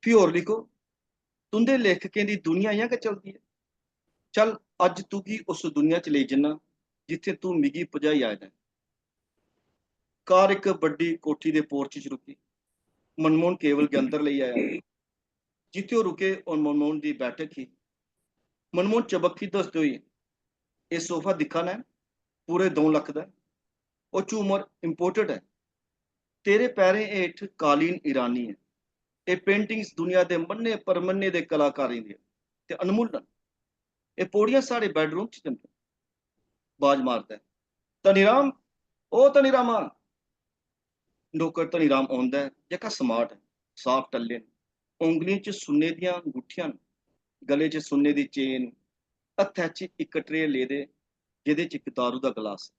फ्ही होर लिखो। तुं'दे लेखकें दी दुनिया इ'यां गै चलदी ऐ। चल, अज्ज तुगी उस दुनिया च लेई जन्ना जित्थै तू मिगी पजाई आए दा ऐ।" कार इक बड्डी कोठी दे पोर्च च रुकी। मनमोहन केवल गी अंदर लेई आया। जित्थै ओह् रुके, ओह् मनमोहन दी बैठक ही। मनमोहन चबक्खी दसदे होई, "एह् सोफा दिक्खा ना, पूरे द'ऊं लक्ख दा ऐ। ओह् झूमर इंपोर्टेड ऐ। तेरे पैरें हेठ कालीन ईरानी ऐ। एह् पेंटिंग्स दुनिया दे मन्ने परमन्ने दे कलाकारें दी ऐ ते अनमुल्ल न। एह् पौड़ियां साढ़े बेडरूम च जंदियां।" बाज मारदा ऐ, "धनीराम, ओ धनीरामा!" नौकर धनीराम औंदा ऐ, जेह्का स्मार्ट ऐ, साफ टल्ले न, औंगलियें च सुन्ने दियां अंगूठियां न, गले च सुन्ने दी चेन, हत्थै च इक ट्रे लेदे, जेह्दे च इक दारू दा गलास।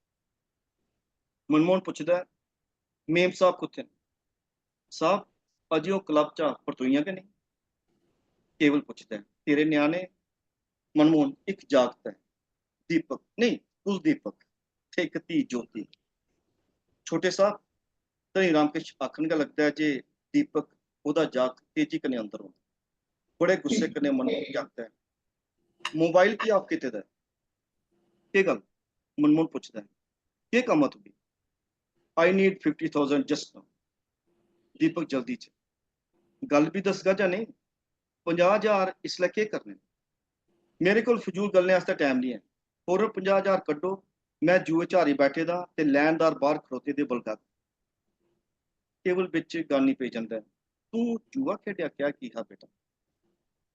मनमोहन पुछदा ऐ, "मेम साहब कुत्थै न?" "साहब, अजें ओह् क्लब चा परतोइयां गै नेईं।" केवल पुछदा ऐ, "तेरे ञ्याणे?" मनमोहन, "इक जागत ऐ, दीपक, नेईं, कुलदीपक, ते इक धी ज्योति।" "छोटे साहब," धनीराम किश आखन गै लगदा ऐ जे दीपक, ओह्दा जागत, तेजी कन्नै अंदर औंदा। बड़े गुस्से कन्नै मनमोहन गी आखदा ऐ, "मोबाइल की ऑफ कीते दा ऐ?" "केह् गल्ल?" मनमोहन पुछदा ऐ। "केह् कम्म ऐ तुगी?" "I need fifty thousand just now." दीपक जल्दी च, "गल्ल बी दसगा जां नेईं? पंजाह् ज्हार इसलै केह् करने न? मेरे कोल फजूल गल्लें आस्तै टैम निं ऐ। फौरन पंजाह् ज्हार कड्ढो, में जुए च हारी बैठे दा ते लैनदार बाह्र खड़ोते दे बलगा दे।" केवल बिच गानी पेई जंदा ऐ, "तूं जुआ खेढेआ क्या की हा बेटा?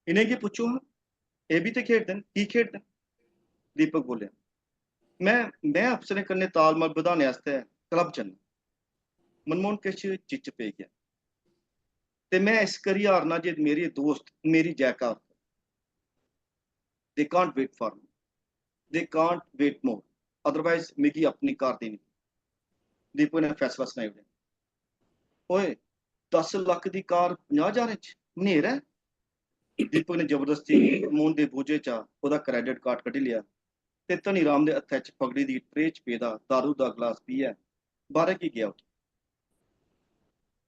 इ'नेंगी पुच्छो हां, एह् बी ते खेढदे न, की खेढदे न?" दीपक बोलेआ, "में, में अफसरें कन्नै तालमेल बधाने आस्तै क्लब जन्ना।" मनमोहन किश चिच्च पेई गेआ। "ते में इस करी हारना जे मेरे दोस्त मेरी जैका आखदे, they can't wait for me, they can't wait more." Otherwise मिगी अपनी कार देनी। दीपक ने फैसला सनाई ओड़ेआ। ओए, दस लक्ख दी कार पंजाह् ज्हार च? न्हेर ऐ। दीपक ने जबरदस्ती मनमोहन दे बोझे चा ओह्दा क्रेडिट कार्ड कड्ढी लेआ ते धनी राम दे हत्थै च पगड़ी दी ट्रे च पेदा दारू दा गलास पियै बाह्रै गी गेआ उठी।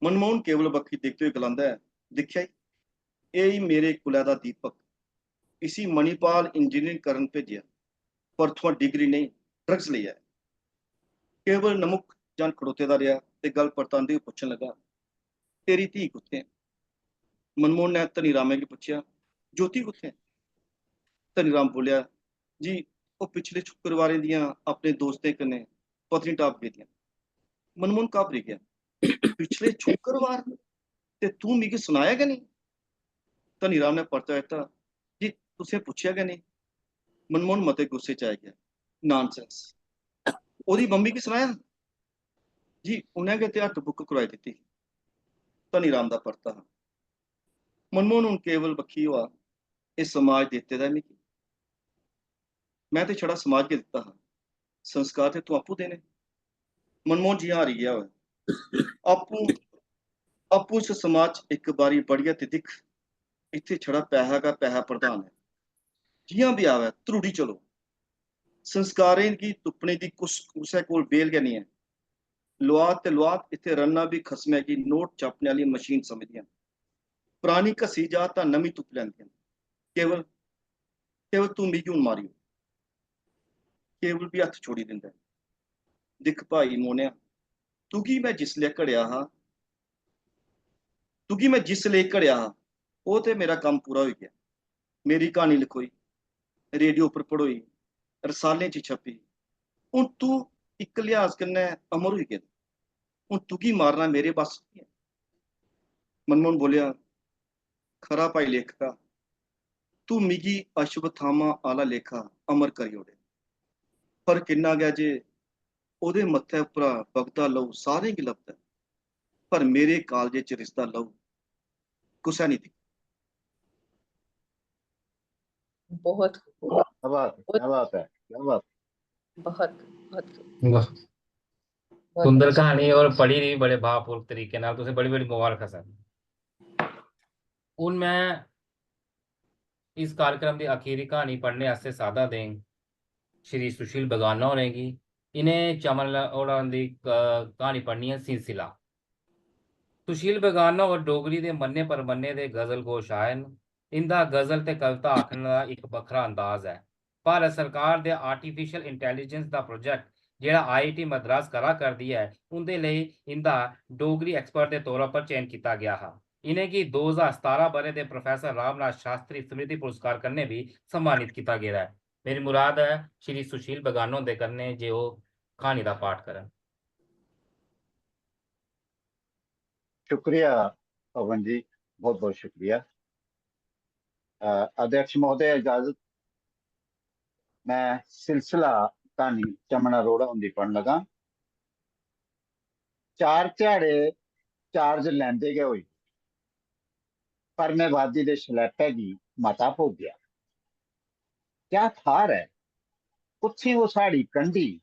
मनमोहन केवल बक्खी दिखदे होई गलांदा ऐ, "दिक्खेआ ई, एह् ई मेरे कुलै दा दीपक। इसी मणिपाल इंजीनियरिंग करन भेजेआ, पर उत्थुआं डिग्री नेईं, ड्रग्स लेई आया।" केवल नमुक जन खड़ोते दा रेहा ते गल्ल परतांदे होई पुच्छन लगा, "तेरी धी कुत्थै ऐ?" मनमोहन ने धनी रामै गी पुच्छेआ, "ज्योति कुत्थै ऐ?" धनी राम बोलेआ, "जी, ओह् पिछले शुक्रवारें दियां अपने दोस्तें कन्नै पत्नीटाप गेदियां।" मनमोहन घाबरी गेआ। "पिछले शुक्रवार? ते तूं मिगी सनाया गै नेईं?" धनी राम ने परता दित्ता, "जी, तुसें पुच्छेआ गै नेईं।" मनमोहन मते गुस्से च आई गेआ। "नॉनसेंस। ओह्दी मम्मी गी सनाया?" "जी, उ'नें गै ते हट्ट बुक कराई दित्ती ही।" धनी राम दा परता हा। मनमोहन हून केवल बक्खी होआ, "एह् समाज दित्ते दा ऐ मिगी। में ते छड़ा समाज गै दित्ता हा, संस्कार ते तूं आपूं देने।" मनमोहन जि'यां हारी गेआ होऐ। "आपूं, आपूं इस समाज च इक बारी बड़ियै ते दिक्ख, इत्थै छड़ा पैहा गै पैहा प्रधान ऐ। जि'यां बी आवै, त्रुड़ी चलो। संस्कारें गी तुप्पने दी कुस, कुसै कोल बेल गै नेईं ऐ। लुआद ते लुआद, इत्थै रन्ना बी खसमै गी नोट छापने आह्ली मशीन समझदियां न। परानी घसी जा तां नमीं तुप्पी लैंदियां न। केवल, केवल तूं मिगी हून मारी ओड़।" केवल बी हत्थ छोड़ी दिंदा ऐ। "दिक्ख भाई मोनेआ, तुगी में जिसलै घड़ेआ हा, तुगी में जिसलै घड़ेआ हा, ओह् ते मेरा कम्म पूरा होई गेआ। मेरी क्हानी लखोई, रेडियो उप्पर पढ़ोई, रसालें च छपी। हून तू इक लिहाज कन्नै अमर होई गेदा। हून तुगी मारना मेरे बस च नेईं ऐ।" मनमोहन बोलेआ, "खरा भाई लेखका, तू मिगी अश्वत्थामा आह्ला लेखा अमर करी ओड़े। फर्क इन्ना गै जे ओह्दे मत्थै उप्परा बगदा लहू सारें गी लभदा ऐ, पर मेरे कालजे च रिसदा लहू कुसै निं दिक्खदा।" बहुत खूब। क्या बात है, क्या बात है, क्या बात। बहुत, बहुत खूब। वाह, बहुत सुंदर अच्छा। कहानी और पढ़ी दी बड़े भावपूर्ण तरीके नाल। तुसें बड़ी बड़ी मुबारक सर। हून मैं इस कार्यक्रम दी आखिरी कहानी पढ़ने आस्तै सादा देंग श्री सुशील बेगाना होरें गी। इ'नें चमन ल-, होरां दी क-, कहानी पढ़नी ऐ सिलसिला। सुशील बेगाना होर डोगरी दे मन्ने परमन्ने दे गजल गो शायर न। इं'दा गजल ते कविता आखने दा इक बक्खरा अंदाज ऐ। भारत सरकार दे आर्टिफिशियल इंटेलिजेंस दा प्रोजेक्ट जेह्ड़ा आई आई टी मद्रास करा करदी ऐ, उं'दे लेई इं'दा डोगरी एक्सपर्ट दे तौरा पर चयन कीता गेआ हा। इ'नेंगी दो ज्हार सतारां ब'रे दे प्रोफेसर रामनाथ शास्त्री स्मृति पुरस्कार कन्नै बी सम्मानित कीता गेदा ऐ। मेरी मुराद ऐ श्री सुशील बेगाना हुंदे कन्नै जे ओह् क्हानी दा पाठ करन। शुक्रिया पवन जी, बहुत बहुत शुक्रिया। अ, अध्यक्ष महोदय, इजाजत, मैं सिलसिला क्हानी चमन अरोड़ा हुंदी पढ़न लगा। चार ध्याड़े चार्ज लैंदे गै होई, पर में वादी दे शलैपे गी मता भोगेआ। क्या थाह्र ऐ, कुत्थें ओह् साढ़ी कंढी,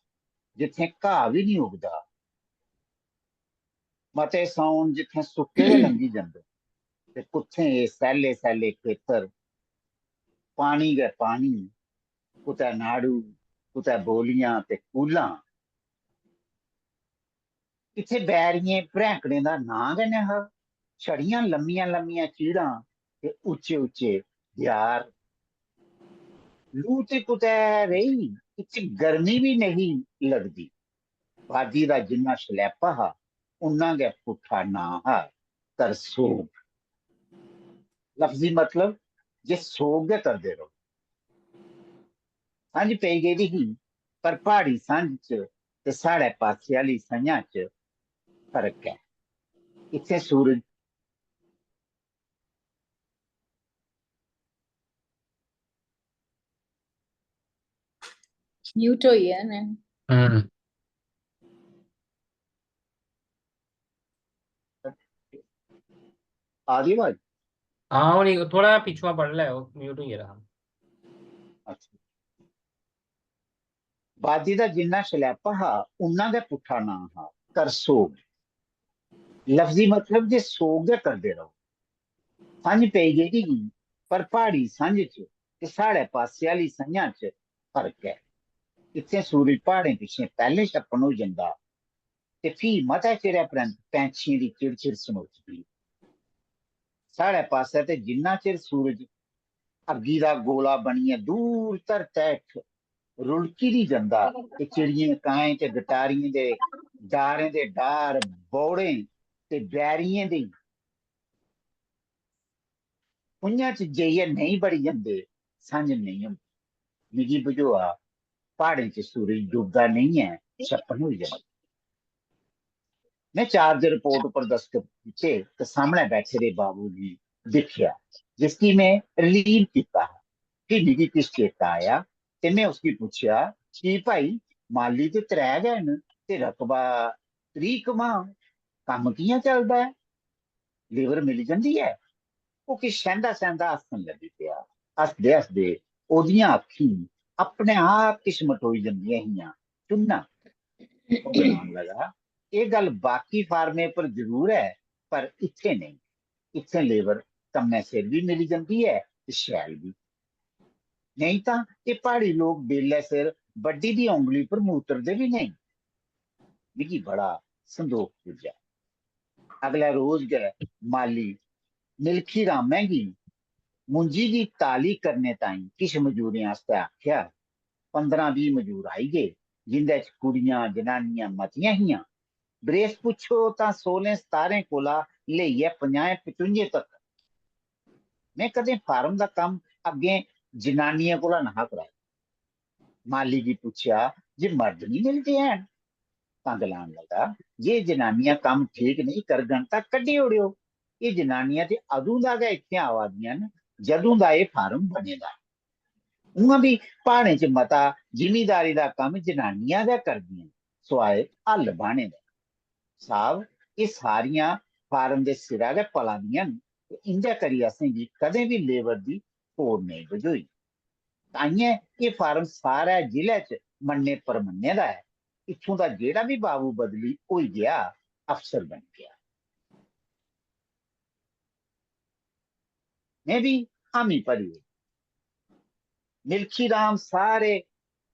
जित्थें घाऽ बी निं उगदा? मते सौन जित्थें सुक्के गै लंघी जंदे, ते कुत्थें एह् सैल्ले सैल्ले खेतर, पानी गै पानी, कुतै नाड़ू, कुतै बौलियां ते कूह्लां। इत्थें बैरियें भ्रैंकड़ें दा नांऽ गै नेहा, छड़ियां लम्मियां लम्मियां चीड़ां ते उच्चे उच्चे देआर। लू ते कुतै रेही, इत्थें गर्मी बी नेही लगदी। वादी दा जिन्ना शलैपा हा, उन्ना गै पुट्ठा नांऽ हा, करसोग। लफ्जी मतलब, जे सोग गै करदे र'वो। संझ पेई गेदी ही, पर प्हाड़ी संझ च ते साढ़े पासे आह्ली संञा च फर्क ऐ। इत्थें सूरज म्यूट होई गेआ ना। हम्म। आ दी आवाज? हाँ, हून इक थोड़ा पिछुआ पढ़ लै, म्यूट होई गेदा हा। अच्छा। बादी दा जिन्ना शलैपा हा, उन्ना गै पुट्ठा नां हा, करसोग। लफ्जी मतलब जे सोग गै करदे रहो। संझ पेई गेदी ही, पर प्हाड़ी संझ च ते साढ़े पासै आह्ली संझा च फर्क ऐ। इत्थें सूरज प्हाड़ें पिच्छें पैह्लें छप्पन होई जंदा ते फ्ही मते चिरै परैंत पैंछियें दी चिड़चिड़ सनोचदी। साढ़े पासै ते जिन्ना चिर सूरज अग्गी दा गोला बनियै दूर धरतै हेठ रुलकी दी जंदा ते चिड़ियें, काएं ते गटारियें दे डारें दे डार बौड़ें ते बैरियें दी कुंञां च जाइयै नेईं बड़ी जंदे, संझ नेईं होंदी। मिगी बझोआ, प्हाड़ें च सूरज डुबदा नेईं ऐ, छप्पन होई जंदा। में चार्ज रिपोर्ट उप्पर दस्तखत कीते ते सामनै बैठे दे बाबू गी दिक्खेआ, जिसगी में रिलीव कीता हा। फ्ही मिगी किश चेता आया ते में उसगी पुच्छेआ, "की भाई, माली ते त्रै गै न ते रकबा त्रीह् कमां, कम्म कि'यां चलदा ऐ? लेबर मिली जंदी ऐ?" ओह् किश सैंह्दा सैंह्दा हस्सन लगी पेआ। हसदे हसदे ओह्दियां अक्खीं अपने आप किश मटोई जंदियां हियां। "चुन्ना," ओह् गलान लगा, "एह् गल्ल बाकी फार्में पर जरूर ऐ, पर इत्थें नेईं। इत्थें लेबर कम्मै सिर बी मिली जंदी ऐ ते शैल बी। नेईं तां एह् प्हाड़ी लोक बेल्लै सिर बड्डी दी औंगली पर मूतरदे बी नेईं।" मिगी बड़ा संदोख पुज्जेआ। अगले रोज गै माली मिल्खी रामै गी मुंजी दी ताली करने ताईं किश मजूरें आस्तै आखेआ। पंदरां बीह् मजूर आई गे, जिंदे च कुड़ियां, जनानियां मतियां हियां। बरेस पुच्छो तां सोलें सतारें कोला लेइयै पंजाहें पचुंजें तक। में कदें फार्म दा कम्म अग्गें जनानियें कोला नहा कराया। माली गी पुच्छेआ जे मर्द निं मिलदे हैन, तां गलान लगा, "जे जनानियां कम्म ठीक नेईं करङन तां कड्ढी ओड़ेओ। एह् जनानियां ते अदूं दा गै इत्थें आवा दियां न, जदूं दा एह् फार्म बने दा ऐ। उ'आं बी प्हाड़ें च मता जिमींदारी दा कम्म जनानियां गै करदियां न, सुआए हल बाह्ने दा। साह्ब, एह् सारियां फार्म दे सिरा गै पला दियां न ते इं'दे करी असेंगी कदें बी लेबर दी थोड़ नेईं बझोई। ताइयें एह् फार्म सारै जिले च मन्ने परमन्ने दा ऐ। इत्थूं दा जेह्ड़ा बी बाबू बदली होई गेआ, अफसर बनी गेआ।" में बी हामी भरी ओड़ी। मिल्खी राम सारे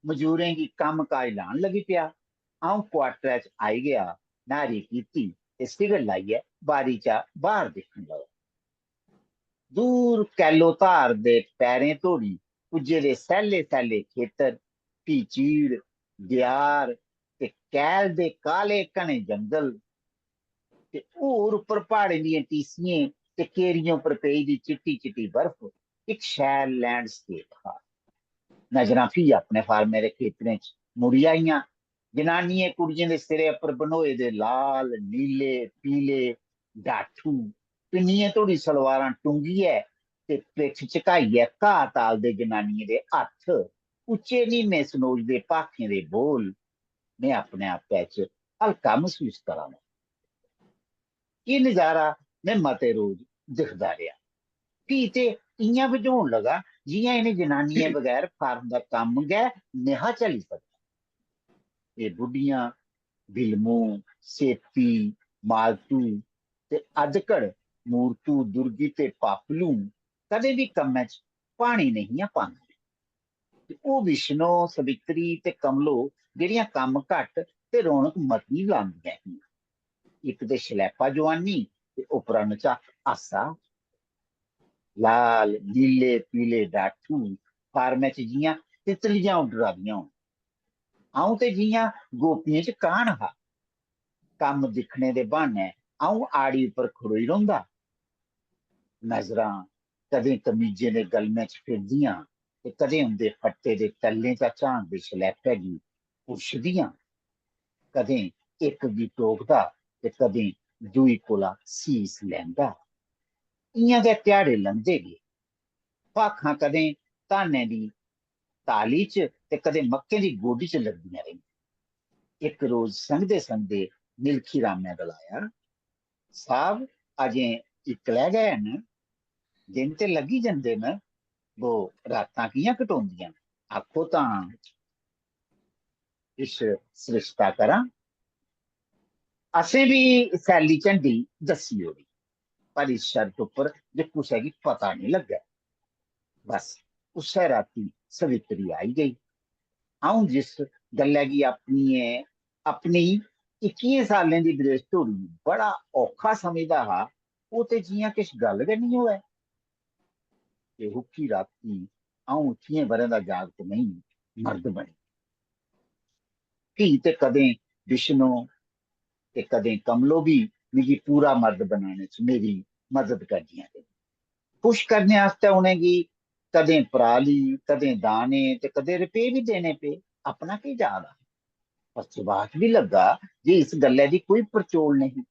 मजूरें गी कम्म काज लान लगी पेआ। अ'ऊं क्वार्टरै च आई गेआ, न्हारी कीती ते सिगड़ लाइयै बारी चा बाह्र दिक्खन लगा। दूर कैलो धार दे पैरें धोड़ी पुज्जे दे सैल्ले सैल्ले खेतर, फ्ही चीड़, देआर ते कैल दे काले घने जंगल ते होर उप्पर प्हाड़ें दियें टीसियें ते केरियें उप्पर पेई दी चिट्टी चिट्टी बर्फ इक शैल लैंडस्केप हा। नजरां फ्ही अपने फार्मे दे खेतरें च मुड़ी आइयां। जनानियें कुड़ियें दे सिरै उप्पर बनोए दे लाल, नीले, पीले डाठू, पिन्नियें धोड़ी सलवारां टुंगियै ते पिट्ठ झकाइयै घाऽ तालदे जनानियें दे हत्थ, उच्चे नीमे सनोचदे भाखें दे बोल, में अपने आपै च हल्का मसूस करा ना। एह् नजारा में मते रोज दिखदा रेहा। फ्ही ते इ'यां बझोन लगा जि'यां इ'नें जनानियें बगैर फार्म दा कम्म गै नेहा चली सकदा। एह् बुड्ढियां, बिलमू, सेती, मालतू ते अधकड़, मूरतू, दुर्गी ते पापलू कदें बी कम्मै च पानी नेहियां पांदियां। ते ओह् विष्णो, सवित्री ते कमलो जेह्ड़ियां कम्म घट्ट ते रौनक मती लांदियां हियां। इक ते शलैपा जुआनी ते उप्परा नचा हासा। लाल, नीले, पीले डाठू फार्मै च जि'यां तितलियां उड्डरा दियां होन। अ'ऊं ते जि'यां गोपियें च काह्न हा। कम्म दिक्खने दे ब्हानै अ'ऊं आड़ी उप्पर खड़ोई रौंह्दा। नजरां कदें कमीजें दे गलमें च फिरदियां ते कदें उं'दे फट्टे दे टल्लें चा झांकदे शलैपै गी पुच्छदियां। कदें इक गी टोकदा ते कदें दूई कोला सीस लैंदा। इ'यां गै ध्याड़े लंघदे गे। भाखां कदें धानें दी ताली च ते कदें मक्कें दी गोड्डी च लगदियां रेहियां। इक रोज संघदे संघदे मिल्खी रामै गलाया, "साह्ब, अजें इक्कलै गै न, दिन ते लग्गी जंदे न, बो रातां कि'यां कटोंदियां न? आखो तां।" किश सरिश्ता करां। असें बी सैल्ली झंडी दस्सी ओड़ी, पर इस शर्त उप्पर जे कुसै गी पता निं लग्गै। बस, उस्सै रातीं सवित्री आई गेई। अ'ऊं जिस गल्लै गी अपनियें, अपनी इक्कियें सालें दी बरेस धोड़ी बड़ा औखा समझदा हा, ओह् ते जि'यां किश गल्ल गै निं होऐ। ते ओह्की रातीं अ'ऊं इक्कियें ब'रें दा जागत नेईं, मर्द बनी। फ्ही ते कदें विष्णु ते कदें कमलो बी मिगी पूरा मर्द बनाने च मेरी मदद करदियां रेहियां। खुश करने आस्तै उ'नेंगी कदें पराली, कदें दाने ते कदें रपेऽ बी देने पे। अपना केह् जा दा? पर सुभाष बी लग्गा जे इस गल्लै दी कोई परचोल नेईं।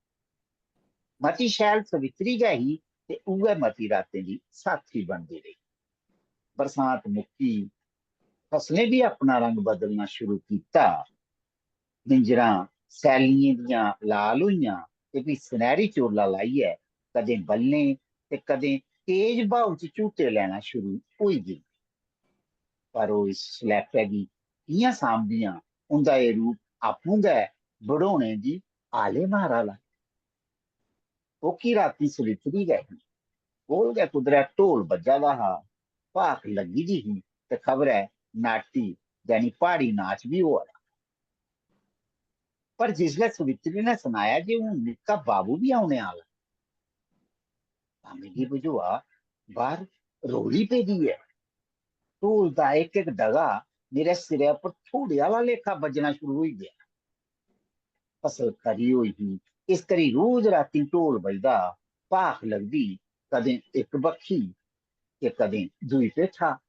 मती शैल सवित्री गै ही ते उ'ऐ मती रातें दी साथी बनदी रेही। बरसांत मुक्की, फसलें बी अपना रंग बदलना शुरू कीता। मिंजरां सैल्लियें दियां लाल होइयां ते फ्ही सनैह्री चोला लाइयै कदें बल्लें ते कदें तेज ब्हाऊ च झूटे लैना शुरू होई गेई। पर ओह् इस सलैपै गी कि'यां सांभदियां, उं'दा एह् रूप आपूं गै बढोने दी आले मारा दा। ओह्की रातीं सवित्री गै ही। कोल गै कुदरै ढोल बज्जा दा हा, भाख लग्गी दी ही ते खबरै नाटी, यानी प्हाड़ी नाच बी होआ दा। पर जिसलै सवित्री ने सनाया जे हून निक्का बाबू बी औने आह्ला, तां मिगी बझोआ बाह्र रौली पेदी ऐ। ढोल दा इक इक डगा मेरे सिरै उप्पर थोड़े आह्ला लेखा बज्जना शुरू होई गेआ। फसल खरी होई ही, इस करी रोज रातीं ढोल बजदा, भाख लगदी, कदें इक बक्खी ते कदें दूई भेठा।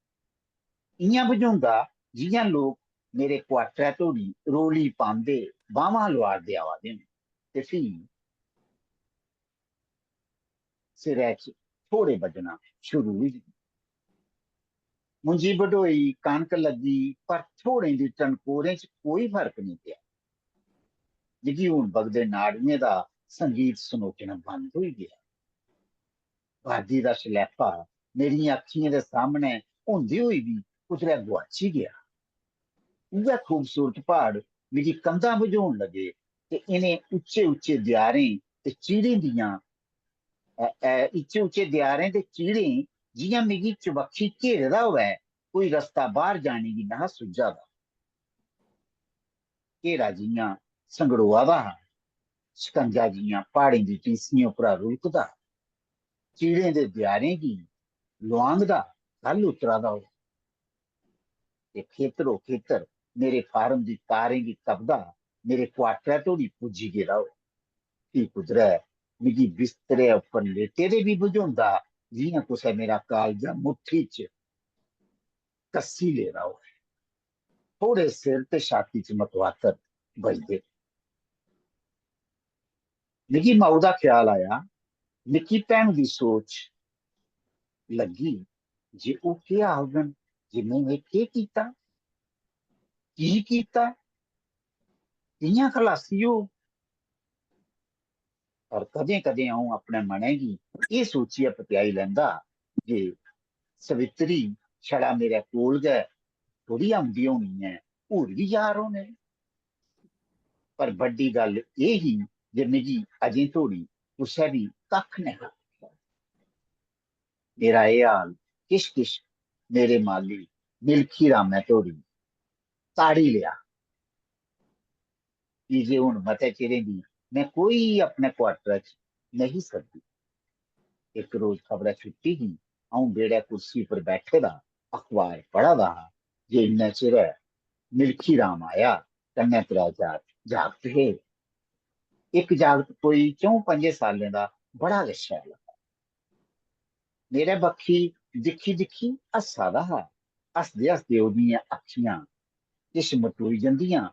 इ'यां बझोंदा जि'यां लोक मेरे क्वार्टरै धोड़ी रौली पांदे, बाह्मां लोआरदे आवा दे न। ते फ्ही सिरै च थोड़े बज्जना शुरू होई गे। मुंजी बढोई, कनक लग्गी, पर थोड़ें दी टनकोरें च कोई फर्क नेईं पेआ। मिगी हून बगदे नाड़ुएं दा संगीत सनोचना बंद होई गेआ। बादी दा शलैपा मेरियें अक्खियें दे सामनै होंदे होई बी कुतरै गुआची गेआ। उ'ऐ खूबसूरत प्हाड़ मिगी कंधां बझोन लगे ते इ'नें उच्चे उच्चे देआरें ते चीड़ें दियां, अ, अ, उच्चे उच्चे देआरें ते चीड़ें जि'यां मिगी चबक्खी घेरे दा होऐ, कोई रस्ता बाह्र जाने गी नहा सुझा दा। घेरा जि'यां संगड़ोआ दा हा, शकंजा जि'यां प्हाड़ें दी टीसियें उप्परा रुलकदा, चीड़ें दे देआरें गी लुआंघदा, कल उतरा दा होऐ। ते खेतरो खेतर मेरे फार्म दी तारें गी तपदा मेरे क्वार्टरै धोड़ी पुज्जी गेदा होऐ। फ्ही कुदरै मिगी बिस्तरै उप्पर लेटे दे बी बझोंदा, जि'यां कुसै मेरा कालजा मुट्ठी च कस्सी लेदा होऐ। थोड़े सिर ते छाती च मकवातर बजदे। मिगी माऊ दा ख्याल आया। निक्की भैन दी सोच लग्गी जे ओह् केह् आखङन जे में एह् केह् कीता, की कीता, कि'यां खलासी होग। पर कदें-कदें अ'ऊं अपने मनै गी एह् सोचियै पतेआई लैंदा जे सवित्री छड़ा मेरे कोल गै थोड़ी औंदी होनी ऐ, होर बी यार होने। पर बड्डी गल्ल एह् ही जे मिगी अजें धोड़ी कुसै बी कक्ख नेहा आखेआ। मेरा एह् हाल किश-किश मेरे माली मिल्खी रामै धोड़ी ताड़ी लेआ। की जे हून मते चिरें दी में कोई अपने क्वार्टरै च नेईं सद्दी। इक रोज खबरै छुट्टी ही, अ'ऊं बेह्ड़ै कुर्सी पर बैठे दा अखबार पढ़ा दा हा जे इन्ने चिरै मिल्खी राम आया, कन्नै त्रै चार जागत हे। इक जागत कोई च'ऊं पं'जें साल्लें दा, बड़ा गै शैल हा। मेरे बक्खी दिक्खी दिक्खी हस्सा दा हा। हसदे हसदे ओह्दियां अक्खियां किश मटोई जंदियां।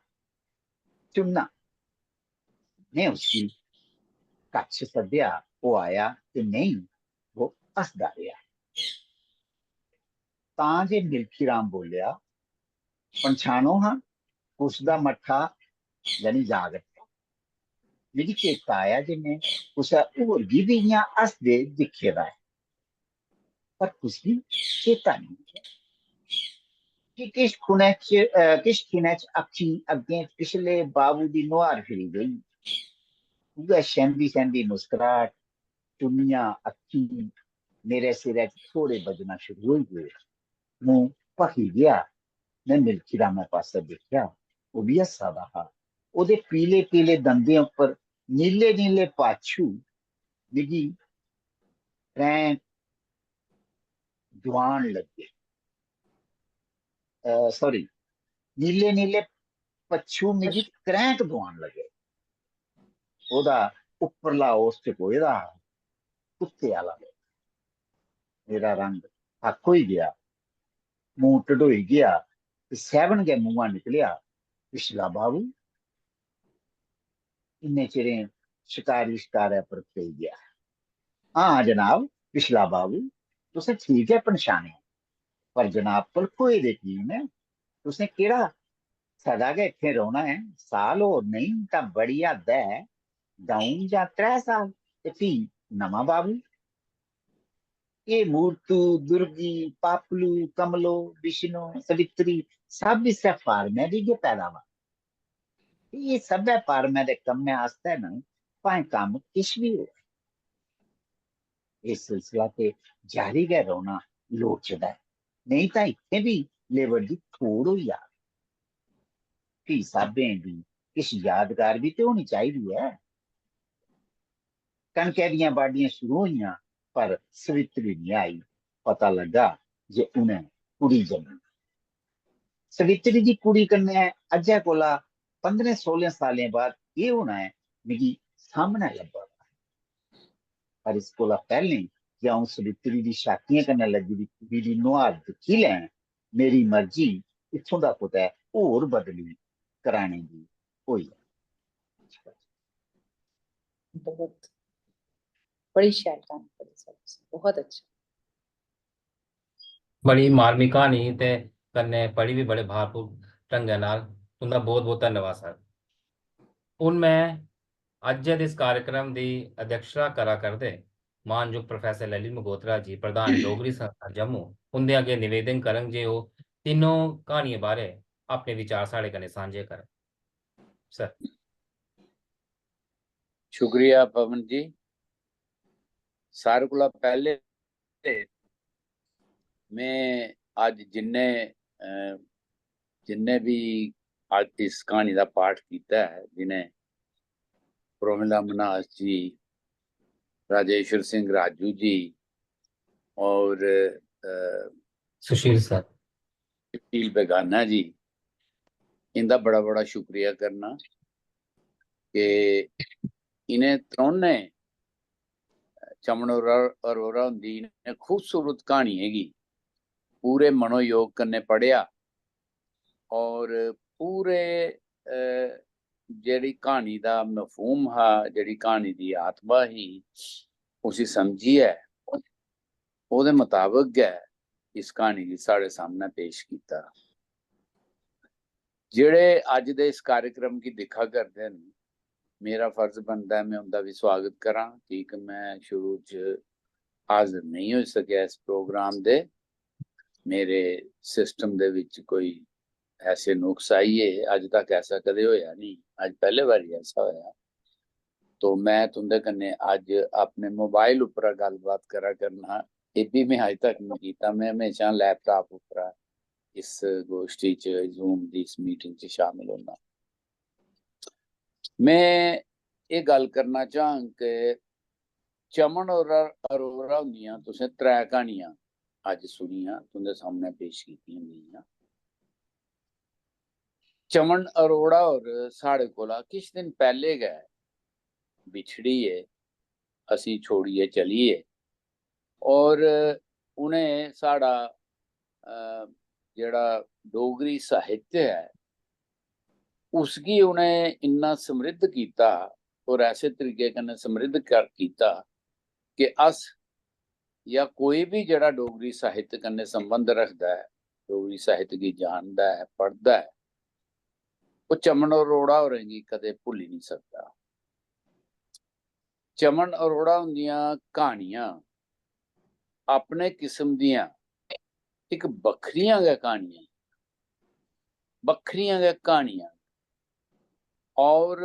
चुन्ना। में उसी कच्छ सद्देआ, ओह् आया ते नेईं, ओह् हसदा रेहा। तां जे मिल्खी राम बोलेआ, "पंछानो हां, कुस दा मट्ठा, यानी जागत?" मिगी चेता आया जे में कुसै होर गी बी इ'यां हसदे दिक्खे दा ऐ, पर कुसगी चेता नेईं। कि किश खुनै च, अ, किश खिनै च अक्खीं अग्गें पिछले बाबू दी नुहार फिरी गेई। उ'ऐ शैंदी-शैंदी मुस्कराहट, चुन्नियां अक्खीं मेरे सिरै च थोड़े बज्जना शुरू होई गे। मूंह भखी गेआ। में मिल्खी रामै पासै दिक्खेआ, ओह् बी हस्सा दा हा। ओह्दे पीले-पीले दंदें उप्पर नीले-नीले पाछू मिगी त्रैं दुआन लग्गे। अ, sorry, नीले-नीले पच्छू मिगी क्रैंक दुआन लगे। ओह्दा उप्परला ओस चकोए दा हा, कुत्ते आह्ला। मेरा रंग हक्क होई गेआ, मूंह ढडोई गेआ ते सैह्बन गै मुंहा निकलेआ, "पिछला बाबू, इन्ने चिरें शकारी शकारै पर पेई गेआ।" "हां जनाब, पिछला बाबू, तुसें ठीक गै पन्छानेआ, पर जनाब भलखोए दे की न? तुसें केह्ड़ा सदा गै इत्थें रौह्ना ऐ? साल होर नेईं तां बड़ी हद्द ऐ द'ऊं जां त्रै साल, ते फ्ही नमां बाबू।" एह् मूर्तु, दुर्गी, पापलू, कमलो, विष्णु, सवित्री सब इस्सै फार्मै दी गै पैदावार। एह् सब्भै फार्मै दे कम्मै आस्तै न, भाएं कम्म किश बी होऐ। एह् सिलसिला ते जारी गै रौह्ना लोड़चदा ऐ, नेईं तां इत्थें बी लेबर दी थोड़ होई जाग। फ्ही साह्बें दी किश यादगार बी ते होनी चाहिदी ऐ। कनकै दियां बाड्डियां शुरू होइयां, पर सवित्री निं आई। पता लग्गा जे उ'नें कुड़ी जम्मी। सवित्री दी कुड़ी कन्नै अज्जै कोला पंदरें सोलें सालें बाद केह् होना ऐ, मिगी सामनै लब्भा दा। पर इस कोला पैह्लें जे अ'ऊं सवित्री दी शातियें कन्नै लग्गी दी कुड़ी दी नुहार दिक्खी लैं, मेरी मर्जी इत्थूं दा कुतै होर बदली कराने दी होई। बहुत, बड़ी शैल क्हानी पढ़ी सर तुसें, बहुत अच्छा। बड़ी मार्मिक क्हानी ते कन्नै पढ़ी बी बड़े भावुक ढंगै नाल। तुं'दा बहुत बहुत धन्यवाद सर। हून में अज्जै दे इस कार्यक्रम दी अध्यक्षता करा करदे मानजोग प्रोफेसर ललित मगोत्रा जी, प्रधान डोगरी संस्था जम्मू, उं'दे अग्गें निवेदन करङ जे ओह् तिन्नों क्हानियें बारै अपने विचार साढ़े कन्नै सांझे करन। सर। शुक्रिया पवन जी। सारे कोला पैह्ले में अज्ज जिन्ने, अ, जिन्ने बी अज्ज इस क्हानी दा पाठ कीता ऐ, जि'नें प्रोमिला मन्हास जी, राजेश्वर सिंह राजू जी और, अ, सुशील सर। सुशील बेगाना जी, इं'दा बड़ा बड़ा शुक्रिया करना कि इ'नें त्रौनें, चमन अरो-, अरोरा हुंदी इ'नें खूबसूरत क्हानियें गी पूरे मनोयोग कन्नै पढ़ेआ और पूरे, अ, जेह्ड़ी क्हानी दा मफहूम हा, जेह्ड़ी क्हानी दी आत्मा ही, उसी समझियै ओह्दे मताबक गै इस क्हानी गी साढ़े सामनै पेश कीता। जेह्ड़े अज्ज दे इस कार्यक्रम गी दिक्खा करदे न, मेरा फर्ज बनदा ऐ में उं'दा बी स्वागत करां, की के में शुरू च हाजर नेईं होई सकेआ इस प्रोग्राम दे। मेरे सिस्टम दे बिच कोई ऐसे नुक्स आई गे, अज्ज तक ऐसा कदें होया नहीं, अज्ज पैह्ले बारी ऐसा होया। तो में तुं'दे कन्नै अज्ज अपने मोबाइल उप्परा गल्लबात करा करना, एह् बी में अज्ज तक नहीं कीता, में म्हेशां लैपटाप उप्परा इस गोश्ठी च, जूम दी इस मीटिंग च शामिल होना। में एह् गल्ल करना चाहंग कि चमन और अरोरा हुंदियां तुसें त्रै क्हानियां अज्ज सुनियां, तुं'दे सामनै पेश कीतियां गेइयां। चमन अरोड़ा होर साढ़े कोला किश दिन पैह्ले गै बिछड़ी गे, असीं छोड़ियै चली गे और उ'नें साढ़ा, अ, जेह्ड़ा डोगरी साहित्य ऐ, उसगी उ'नें इन्ना समृद्ध कीता और ऐसे तरीके कन्नै समृद्ध कर-, कीता कि अस जां कोई बी जेह्ड़ा डोगरी साहित्य कन्नै संबंध रखदा ऐ, डोगरी साहित्य गी जानदा ऐ, पढ़दा ऐ, ओह् चमन अरोड़ा होरें गी कदें भुल्ली निं सकदा। चमन अरोड़ा हुंदियां क्हानियां अपने किस्म दियां इक बक्खरियां गै क्हानियां। बक्खरियां गै क्हानियां न। और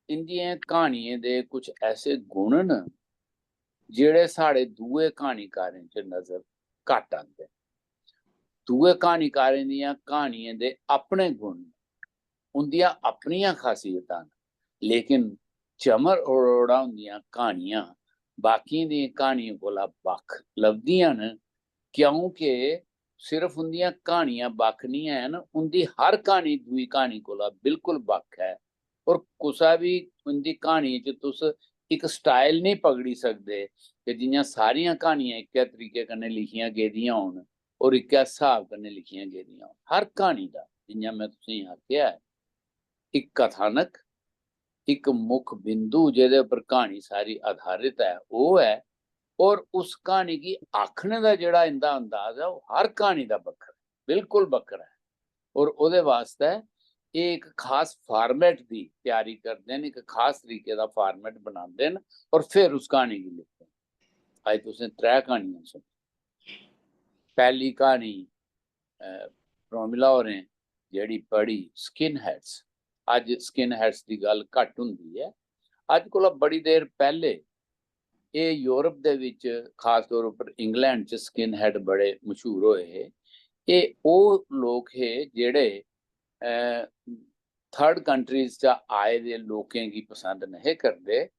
इंदियें क्हानियें दे कुछ ऐसे गुण न जेह्ड़े साढ़े दूए क्हानीकारें च नजर घट्ट आंदे न। दूए क्हानीकारें दियां क्हानियें दे अपने गुण न, उंदियां अपनियां खासियतां न, लेकिन चमर अरोड़ा हुंदियां क्हानियां बाकियें दियें क्हानियें कोला बक्ख लभदियां न, क्योंकि सिर्फ उंदियां क्हानियां बक्ख निं हैन, उंदी हर क्हानी दूई क्हानी कोला बिल्कुल बक्ख ऐ। और कुसै बी उंदी क्हानियें च तुस इक स्टाइल निं पकड़ी सकदे कि जि'यां सारियां क्हानियां इक्कै तरीके कन्नै लिखियां गेदियां होन और इक्कै स्हाब कन्नै लिखियां गेदियां होन। हर क्हानी दा, जि'यां में तुसेंगी आखेआ ऐ, इक कथानक, इक मुक्ख बिंदु जेह्दे उप्पर क्हानी सारी आधारित ऐ, ओह् ऐ। और उस क्हानी गी आखने दा जेह्ड़ा इंदा अंदाज ऐ, ओह् हर क्हानी दा बक्खरा ऐ, बिल्कुल बक्खरा ऐ। और ओह्दे वास्तै एह् इक खास format दी त्यारी करदे न, इक खास तरीके दा format बनांदे न और फिर उस क्हानी गी लिखदे न। अज्ज तुसें त्रै क्हानियां सुनी। पैह्ली क्हानी, अ, प्रोमिला होरें जेह्ड़ी पढ़ी, स्किन हेड्स। अज्ज स्किन हेड्स दी गल्ल घट्ट होंदी ऐ। अज्ज कोला बड़ी देर पैह्ले एह् यूरोप दे बिच, खास तौर उप्पर इंग्लैंड च स्किन हेड बड़े मशहूर होए हे। एह् ओह् लोक हे जेह्ड़े, अ, थर्ड कंट्रीज चा आए दे लोकें गी पसंद नेहे करदे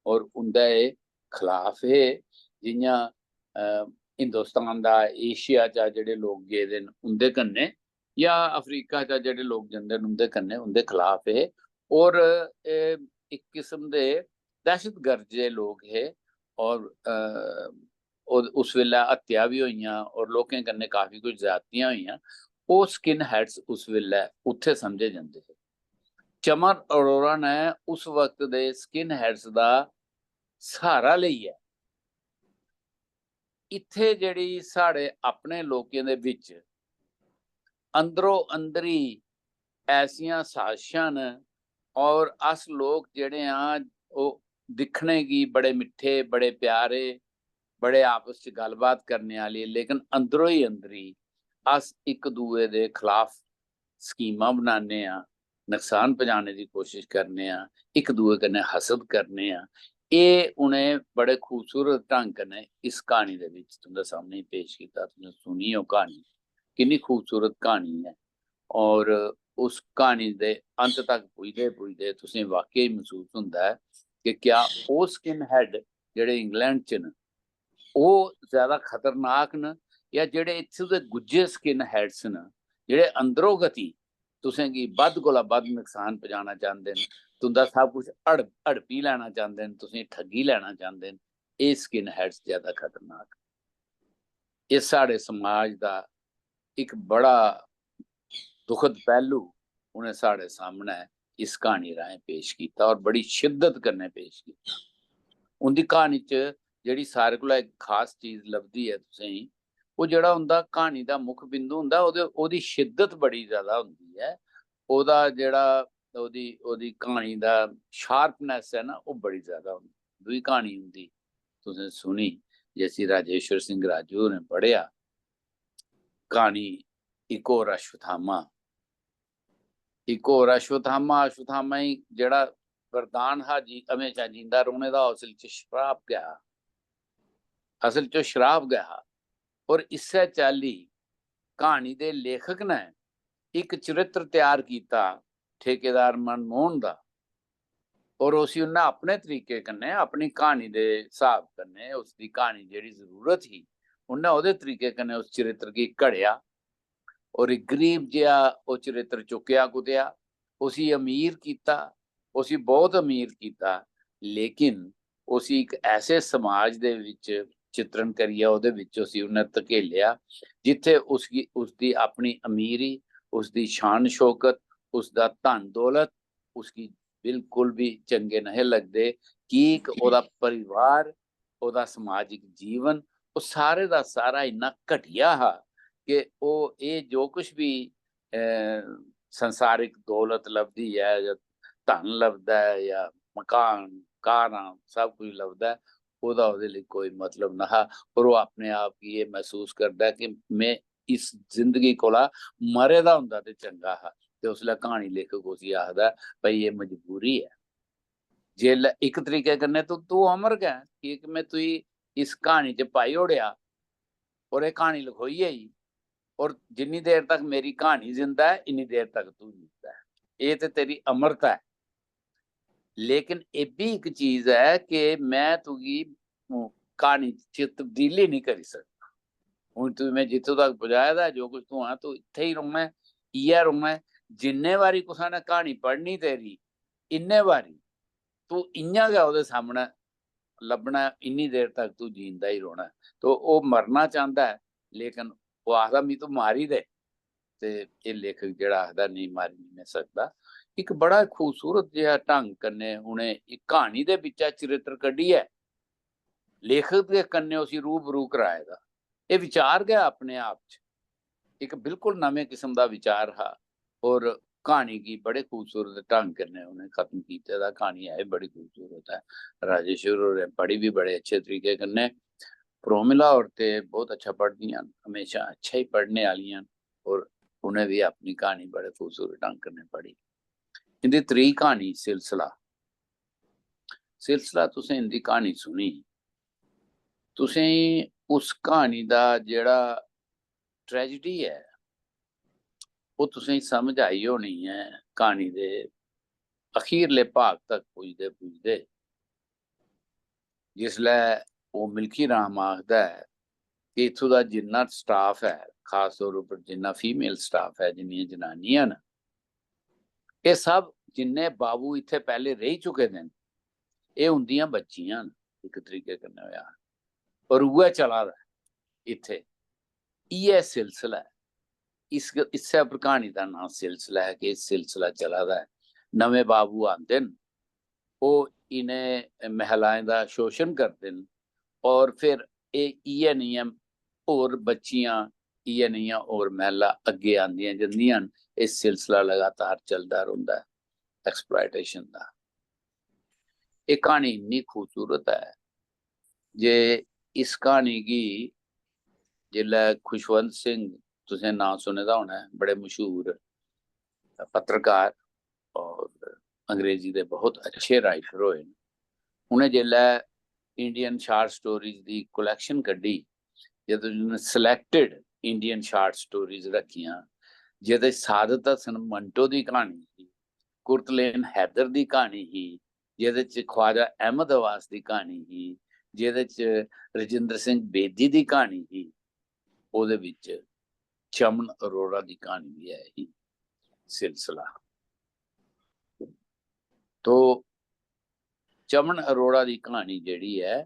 और उं'दे खलाफ हे। जि'यां, अ, हिंदुस्तान दा, एशिया चा जेह्ड़े लोक गेदे न उं'दे कन्नै, या अफ्रीका चा जेह्ड़े लोक जंदे न उं'दे कन्नै, उं'दे खलाफ हे। और एह् इक किस्म दे दहशतगर्द जे लोक हे। और, अ, और उस बेल्लै हत्या बी होइयां और लोकें कन्नै काफी कुछ ज्यादतियां होइयां। ओह् स्किन हेड्स उस बेल्लै उत्थै समझे जंदे हे। चमर अरोड़ा ने उस वक्त दे स्किन हेड्स दा स्हारा लेइयै इत्थै जेह्ड़ी साढ़े अपने लोकें दे बिच अंदरो अंदरी ऐसियां साजिशां न और अस लोक जेह्ड़े आं, ओह् दिक्खने गी बड़े मिट्ठे, बड़े प्यारे, बड़े आपस च गल्लबात करने आह्ले, लेकिन अंदरो ही अंदरी अस इक दूए दे खलाफ स्कीमां बनाने आं, नकसान पजाने दी कोशिश करने आं, इक दूए कन्नै हसद करने आं। एह् उ'नें बड़े खूबसूरत ढंग कन्नै इस क्हानी दे बिच तुं'दे सामने पेश कीता। तुसें सुनी ओह् क्हानी, किन्नी खूबसूरत क्हानी ऐ। और उस क्हानी दे अंत तक पुजदे पुजदे तुसें वाकई मसूस होंदा ऐ कि क्या ओह् स्किन हेड जेह्ड़े इंग्लैंड च न, ओह् ज्यादा खतरनाक न, या जेह्ड़े इत्थूं दे गुज्जे स्किन हेड्स न, जेह्ड़े अंदरो गति तुसेंगी बद्ध कोला बद्ध नुकसान पजाना चांह्दे न, तुं'दा सब कुछ हड़-, हड़पी लैना चांह्दे न, तुसेंगी ठग्गी लैना चांह्दे न, एह् स्किन हेड्स ज्यादा खतरनाक। एह् साढ़े समाज दा इक बड़ा दुखद पैह्लू उ'नें साढ़े सामनै इस क्हानी राहें पेश कीता और बड़ी शिद्दत कन्नै पेश कीता। उं'दी क्हानी च जेह्ड़ी सारे कोला इक खास चीज लभदी ऐ तुसेंगी, ओह् जेह्ड़ा उं'दा क्हानी दा मुक्ख बिंदु होंदा, ओह्दे, ओह्दी शिद्दत बड़ी ज्यादा होंदी ऐ। ओह्दा जेह्ड़ा, ओह्दी, ओह्दी क्हानी दा sharpness ऐ ना, ओह् बड़ी ज्यादा होंदी। दूई क्हानी उं'दी तुसें सुनी, जिसी राजेश्वर सिंह राजू होरें पढ़ेआ, क्हानी इक होर अश्वत्थामा। इक होर अश्वत्थामा, अश्वत्थामा गी जेह्ड़ा वरदान हा जी, म्हेशां जींदा रौह्ने दा, असल च श्राप गै हा, असल च श्राप गै हा। और इस्सै चाल्ली क्हानी दे लेखक ने इक चरित्र त्यार कीता ठेकेदार मनमोहन दा, और उसी उन्नै अपने तरीके कन्नै, अपनी क्हानी दे स्हाब कन्नै, उसदी क्हानी जेह्ड़ी जरूरत ही, उन्नै ओह्दे तरीके कन्नै उस चरित्र गी घड़ेआ। और इक गरीब जेहा ओह् चरित्र चुक्केआ कुतेआ, उसी अमीर कीता, उसी बहुत अमीर कीता, लेकिन उसी इक ऐसे समाज दे बिच चित्रण करियै ओह्दे बिच उसी उन्नै धकेलेआ, जित्थै उसगी, उसदी अपनी अमीरी, उसदी शान शौकत, उसदा धन दौलत उसगी बिल्कुल बी चंगे नहीं लगदे। की इक ओह्दा परिवार, ओह्दा समाजिक जीवन, ओह् सारे दा सारा इन्ना घटिया हा कि ओह् एह् जो कुछ बी, अ, संसारिक दौलत लभदी ऐ, जां धन लभदा ऐ, जां मकान, कारां, सब कुछ लभदा ऐ, ओह्दा ओह्दे लेई कोई मतलब नहा। और ओह् अपने आप गी एह् मसूस करदा ऐ कि में इस जिंदगी कोला मरे दा होंदा ते चंगा हा। ते उसलै क्हानी लेखक उसी आखदा ऐ, "भाई, एह् मजबूरी ऐ।" जेल्लै इक तरीके कन्नै तू, तू अमर गै ऐ, कि इक में तुई इस क्हानी च पाई ओड़ेआ और एह् क्हानी लखोई गेई, और जिन्नी देर तक मेरी क्हानी जिंदा ऐ, इन्नी देर तक तू जिंदा ऐ। एह् ते तेरी अमरता ऐ। लेकिन एह् बी इक चीज ऐ कि में तुगी, उम, क्हानी च तब्दीली निं करी सकदा। हून तू, में जित्थूं तक पजाए दा ऐ, जो कुछ तू आं, तू इत्थै ही रौह्ना ऐ, इ'यै रौह्ना ऐ। जिन्ने बारी कुसै ने क्हानी पढ़नी तेरी, इन्ने बारी तू इ'यां गै ओह्दे सामनै लब्भना ऐ, इन्नी देर तक तू जींदा ही रौह्ना ऐ। तो ओह् मरना चांह्दा ऐ, लेकिन ओह् आखदा, "मिगी तू मारी दे।" ते एह् लेखक जेह्ड़ा आखदा, "नेईं, मारी निं में सकदा।" इक बड़ा खूबसूरत जेहा ढंग कन्नै उ'नें इक क्हानी दे बिच्चा चरित्र कड्ढियै लेखक दे कन्नै उसी रूबरू कराए दा। एह् विचार गै अपने आप च इक बिल्कुल नमें किस्म दा विचार हा। और क्हानी गी बड़े खूबसूरत ढंग कन्नै उ'नें खत्म कीते दा। क्हानी है बड़ी खूबसूरत ऐ। राजेश्वर होरें पढ़ी बी बड़े अच्छे तरीके कन्नै। प्रोमिला होर ते बहुत अच्छा पढ़दियां न, म्हेशां अच्छा ही पढ़ने आह्लियां न। और उ'नें बी अपनी क्हानी बड़े खूबसूरत ढंग कन्नै पढ़ी। इं'दी त्री क्हानी सिलसिला, सिलसिला तुसें इं'दी क्हानी सुनी, तुसें उस क्हानी दा जेह्ड़ा ट्रेजेडी ऐ, ओह् तुसें समझ आई होनी ऐ क्हानी दे अखीरले भाग तक पुजदे पुजदे। जिसलै ओह् मिल्खी राम आखदा ऐ कि इत्थूं दा जिन्ना स्टाफ ऐ, खास तौर उप्पर जिन्ना फीमेल स्टाफ ऐ, जिन्नियां जनानियां न, एह् सब जिन्ने बाबू इत्थै पैह्ले रेही चुके दे न, एह् उंदियां बच्चियां न, इक तरीके कन्नै होआ। और उ'ऐ चला दा ऐ इत्थै, इ'यै सिलसिला ऐ। इस, इस्सै पर क्हानी दा नांऽ सिलसिला ऐ कि सिलसिला चला दा ऐ। नमें बाबू आंदे न, ओह् इ'नें महिलाएं दा शोशन करदे न, और फिर एह् इ'यै नेहियां होर बच्चियां, इ'यै नेहियां होर महिला अग्गें आंदियां जंदियां न। एह् सिलसिला लगातार चलदा रौंह्दा ऐ एक्सप्लॉयटेशन दा। एह् क्हानी इन्नी खूबसूरत ऐ जे इस क्हानी गी जिसलै खुशवंत सिंह, तुसें नांऽ सुने दा होना ऐ, बड़े मशहूर पत्रकार और अंग्रेजी दे बहुत अच्छे राइटर होए न, उ'नें जिसलै इंडियन शार्ट स्टोरीज दी कलैक्शन कड्ढी, जेह्दे च उ'नें सिलैक्टेड इंडियन शार्ट स्टोरीज रक्खियां, जेह्दे च सादत हसन मंटो दी क्हानी ही, कुर्तलेन हैदर दी क्हानी ही, जेह्दे च ख्वाजा अहमद अब्बास दी क्हानी ही, जेह्दे च रजिंदर सिंह बेदी दी क्हानी ही, ओह्दे बिच चमन अरोड़ा दी क्हानी बी ऐ ही सिलसिला। तो चमन अरोड़ा दी क्हानी जेह्ड़ी ऐ,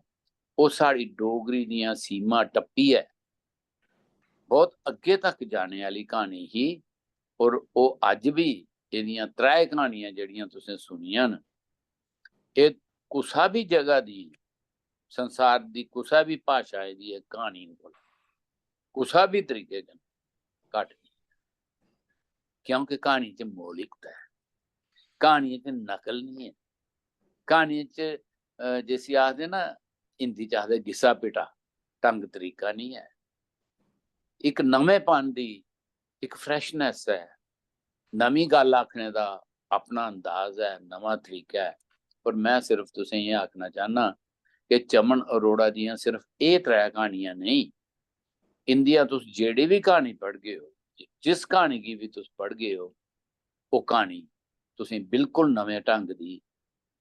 ओह् साढ़ी डोगरी दियां सीमां टप्पियै बहुत अग्गें तक जाने आह्ली क्हानी ही। और ओह् अज्ज बी, एह्दियां त्रै क्हानियां जेह्ड़ियां तुसें सुनियां न, एह् कुसा बी जगह दी, संसार दी कुसा बी भाशा दी इक क्हानी कोला कुसा बी तरीके कन्नै घट्ट नेईं ऐ। क्योंकि क्हानी च मौलिकता ऐ, क्हानियें च नकल निं ऐ। क्हानियें च, अ, जिसी आखदे ना, हिंदी च आखदे घिसा पिटा, ढंग तरीका निं ऐ। इक नमेंपन दी इक फ्रैशनेस ऐ, नमीं गल्ल आखने दा अपना अंदाज ऐ, नमां तरीका ऐ। पर में सिर्फ तुसें गी एह् आखना चाह्न्नां कि चमन अरोड़ा दियां सिर्फ एह् त्रै क्हानियां नेईं, इंदियां तुस जेह्ड़ी बी क्हानी पढ़गे ओ, जिस क्हानी गी बी तुस पढ़गे ओ, ओह् क्हानी तुसें बिल्कुल नमें ढंग दी,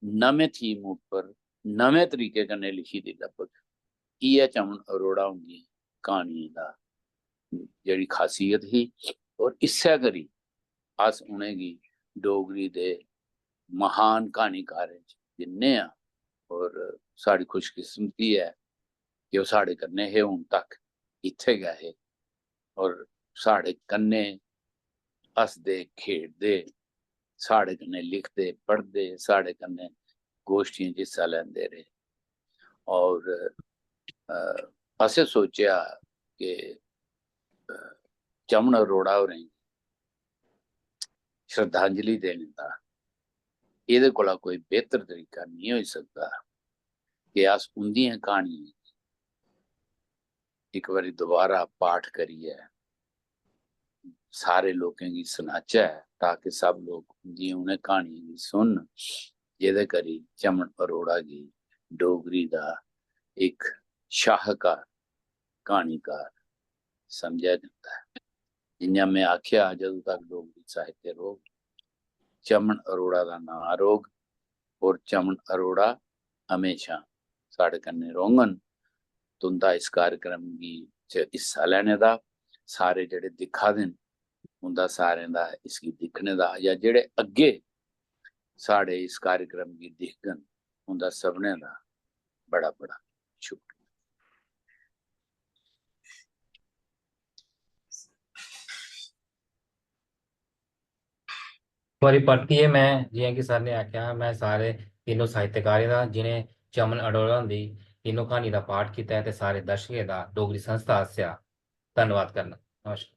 नमें थीम उप्पर, नमें तरीके कन्नै लिखी दी लब्भग। इ'यै चमन अरोड़ा हुंदी क्हानियें दा जेह्ड़ी खासियत ही। और इस्सै करी अस उ'नेंगी डोगरी दे महान क्हानीकारें च गिनने आं। और साढ़ी खुशकिस्मती ऐ कि ओह् साढ़े कन्नै हे, हून तक इत्थै गै हे और साढ़े कन्नै हसदे खेढदे, साढ़े कन्नै लिखदे पढ़दे, साढ़े कन्नै गोश्टियें च हिस्सा लैंदे रेह्। और, अ, असें सोचेआ कि, अ, चमन अरोड़ा होरें गी श्रद्धांजलि देने दा एह्दे कोला कोई बेहतर तरीका नेईं होई सकदा कि अस उं'दियें क्हानियें गी इक बारी दोबारा पाठ करियै सारे लोकें गी सनाचै, ताकि सब लोक उं'दियें उ'नें क्हानियें गी सुनन, जेह्दे करी चमन अरोड़ा गी डोगरी दा इक शाहकार क्हानीकार समझेआ जंदा ऐ। जि'यां में आखेआ, जदूं तक डोगरी साहित्य रौह्ग, चमन अरोड़ा दा नांऽ रौह्ग, और चमन अरोड़ा हमेशा साढ़े कन्नै रौह्ङन। तुं'दा इस कार्यक्रम गी च हिस्सा लैने दा, सारे जेह्ड़े दिक्खा दे न, उं'दा सारें दा इसगी दिक्खने दा, जां जेह्ड़े अग्गे साढ़े इस कार्यक्रम गी दिखङन, उं'दा सभनें दा बड़ा बड़ा शुक्रिया। इक बारी परतियै में, जि'यां कि सर ने आखेआ, में सारे तीनों साहित्यकारें दा, जि'नें चमन अरोड़ा हुंदी तीनों क्हानी दा पाठ कीता ऐ, ते सारे दर्शकें दा डोगरी संस्था आसेआ धन्नवाद करना। नमस्कार।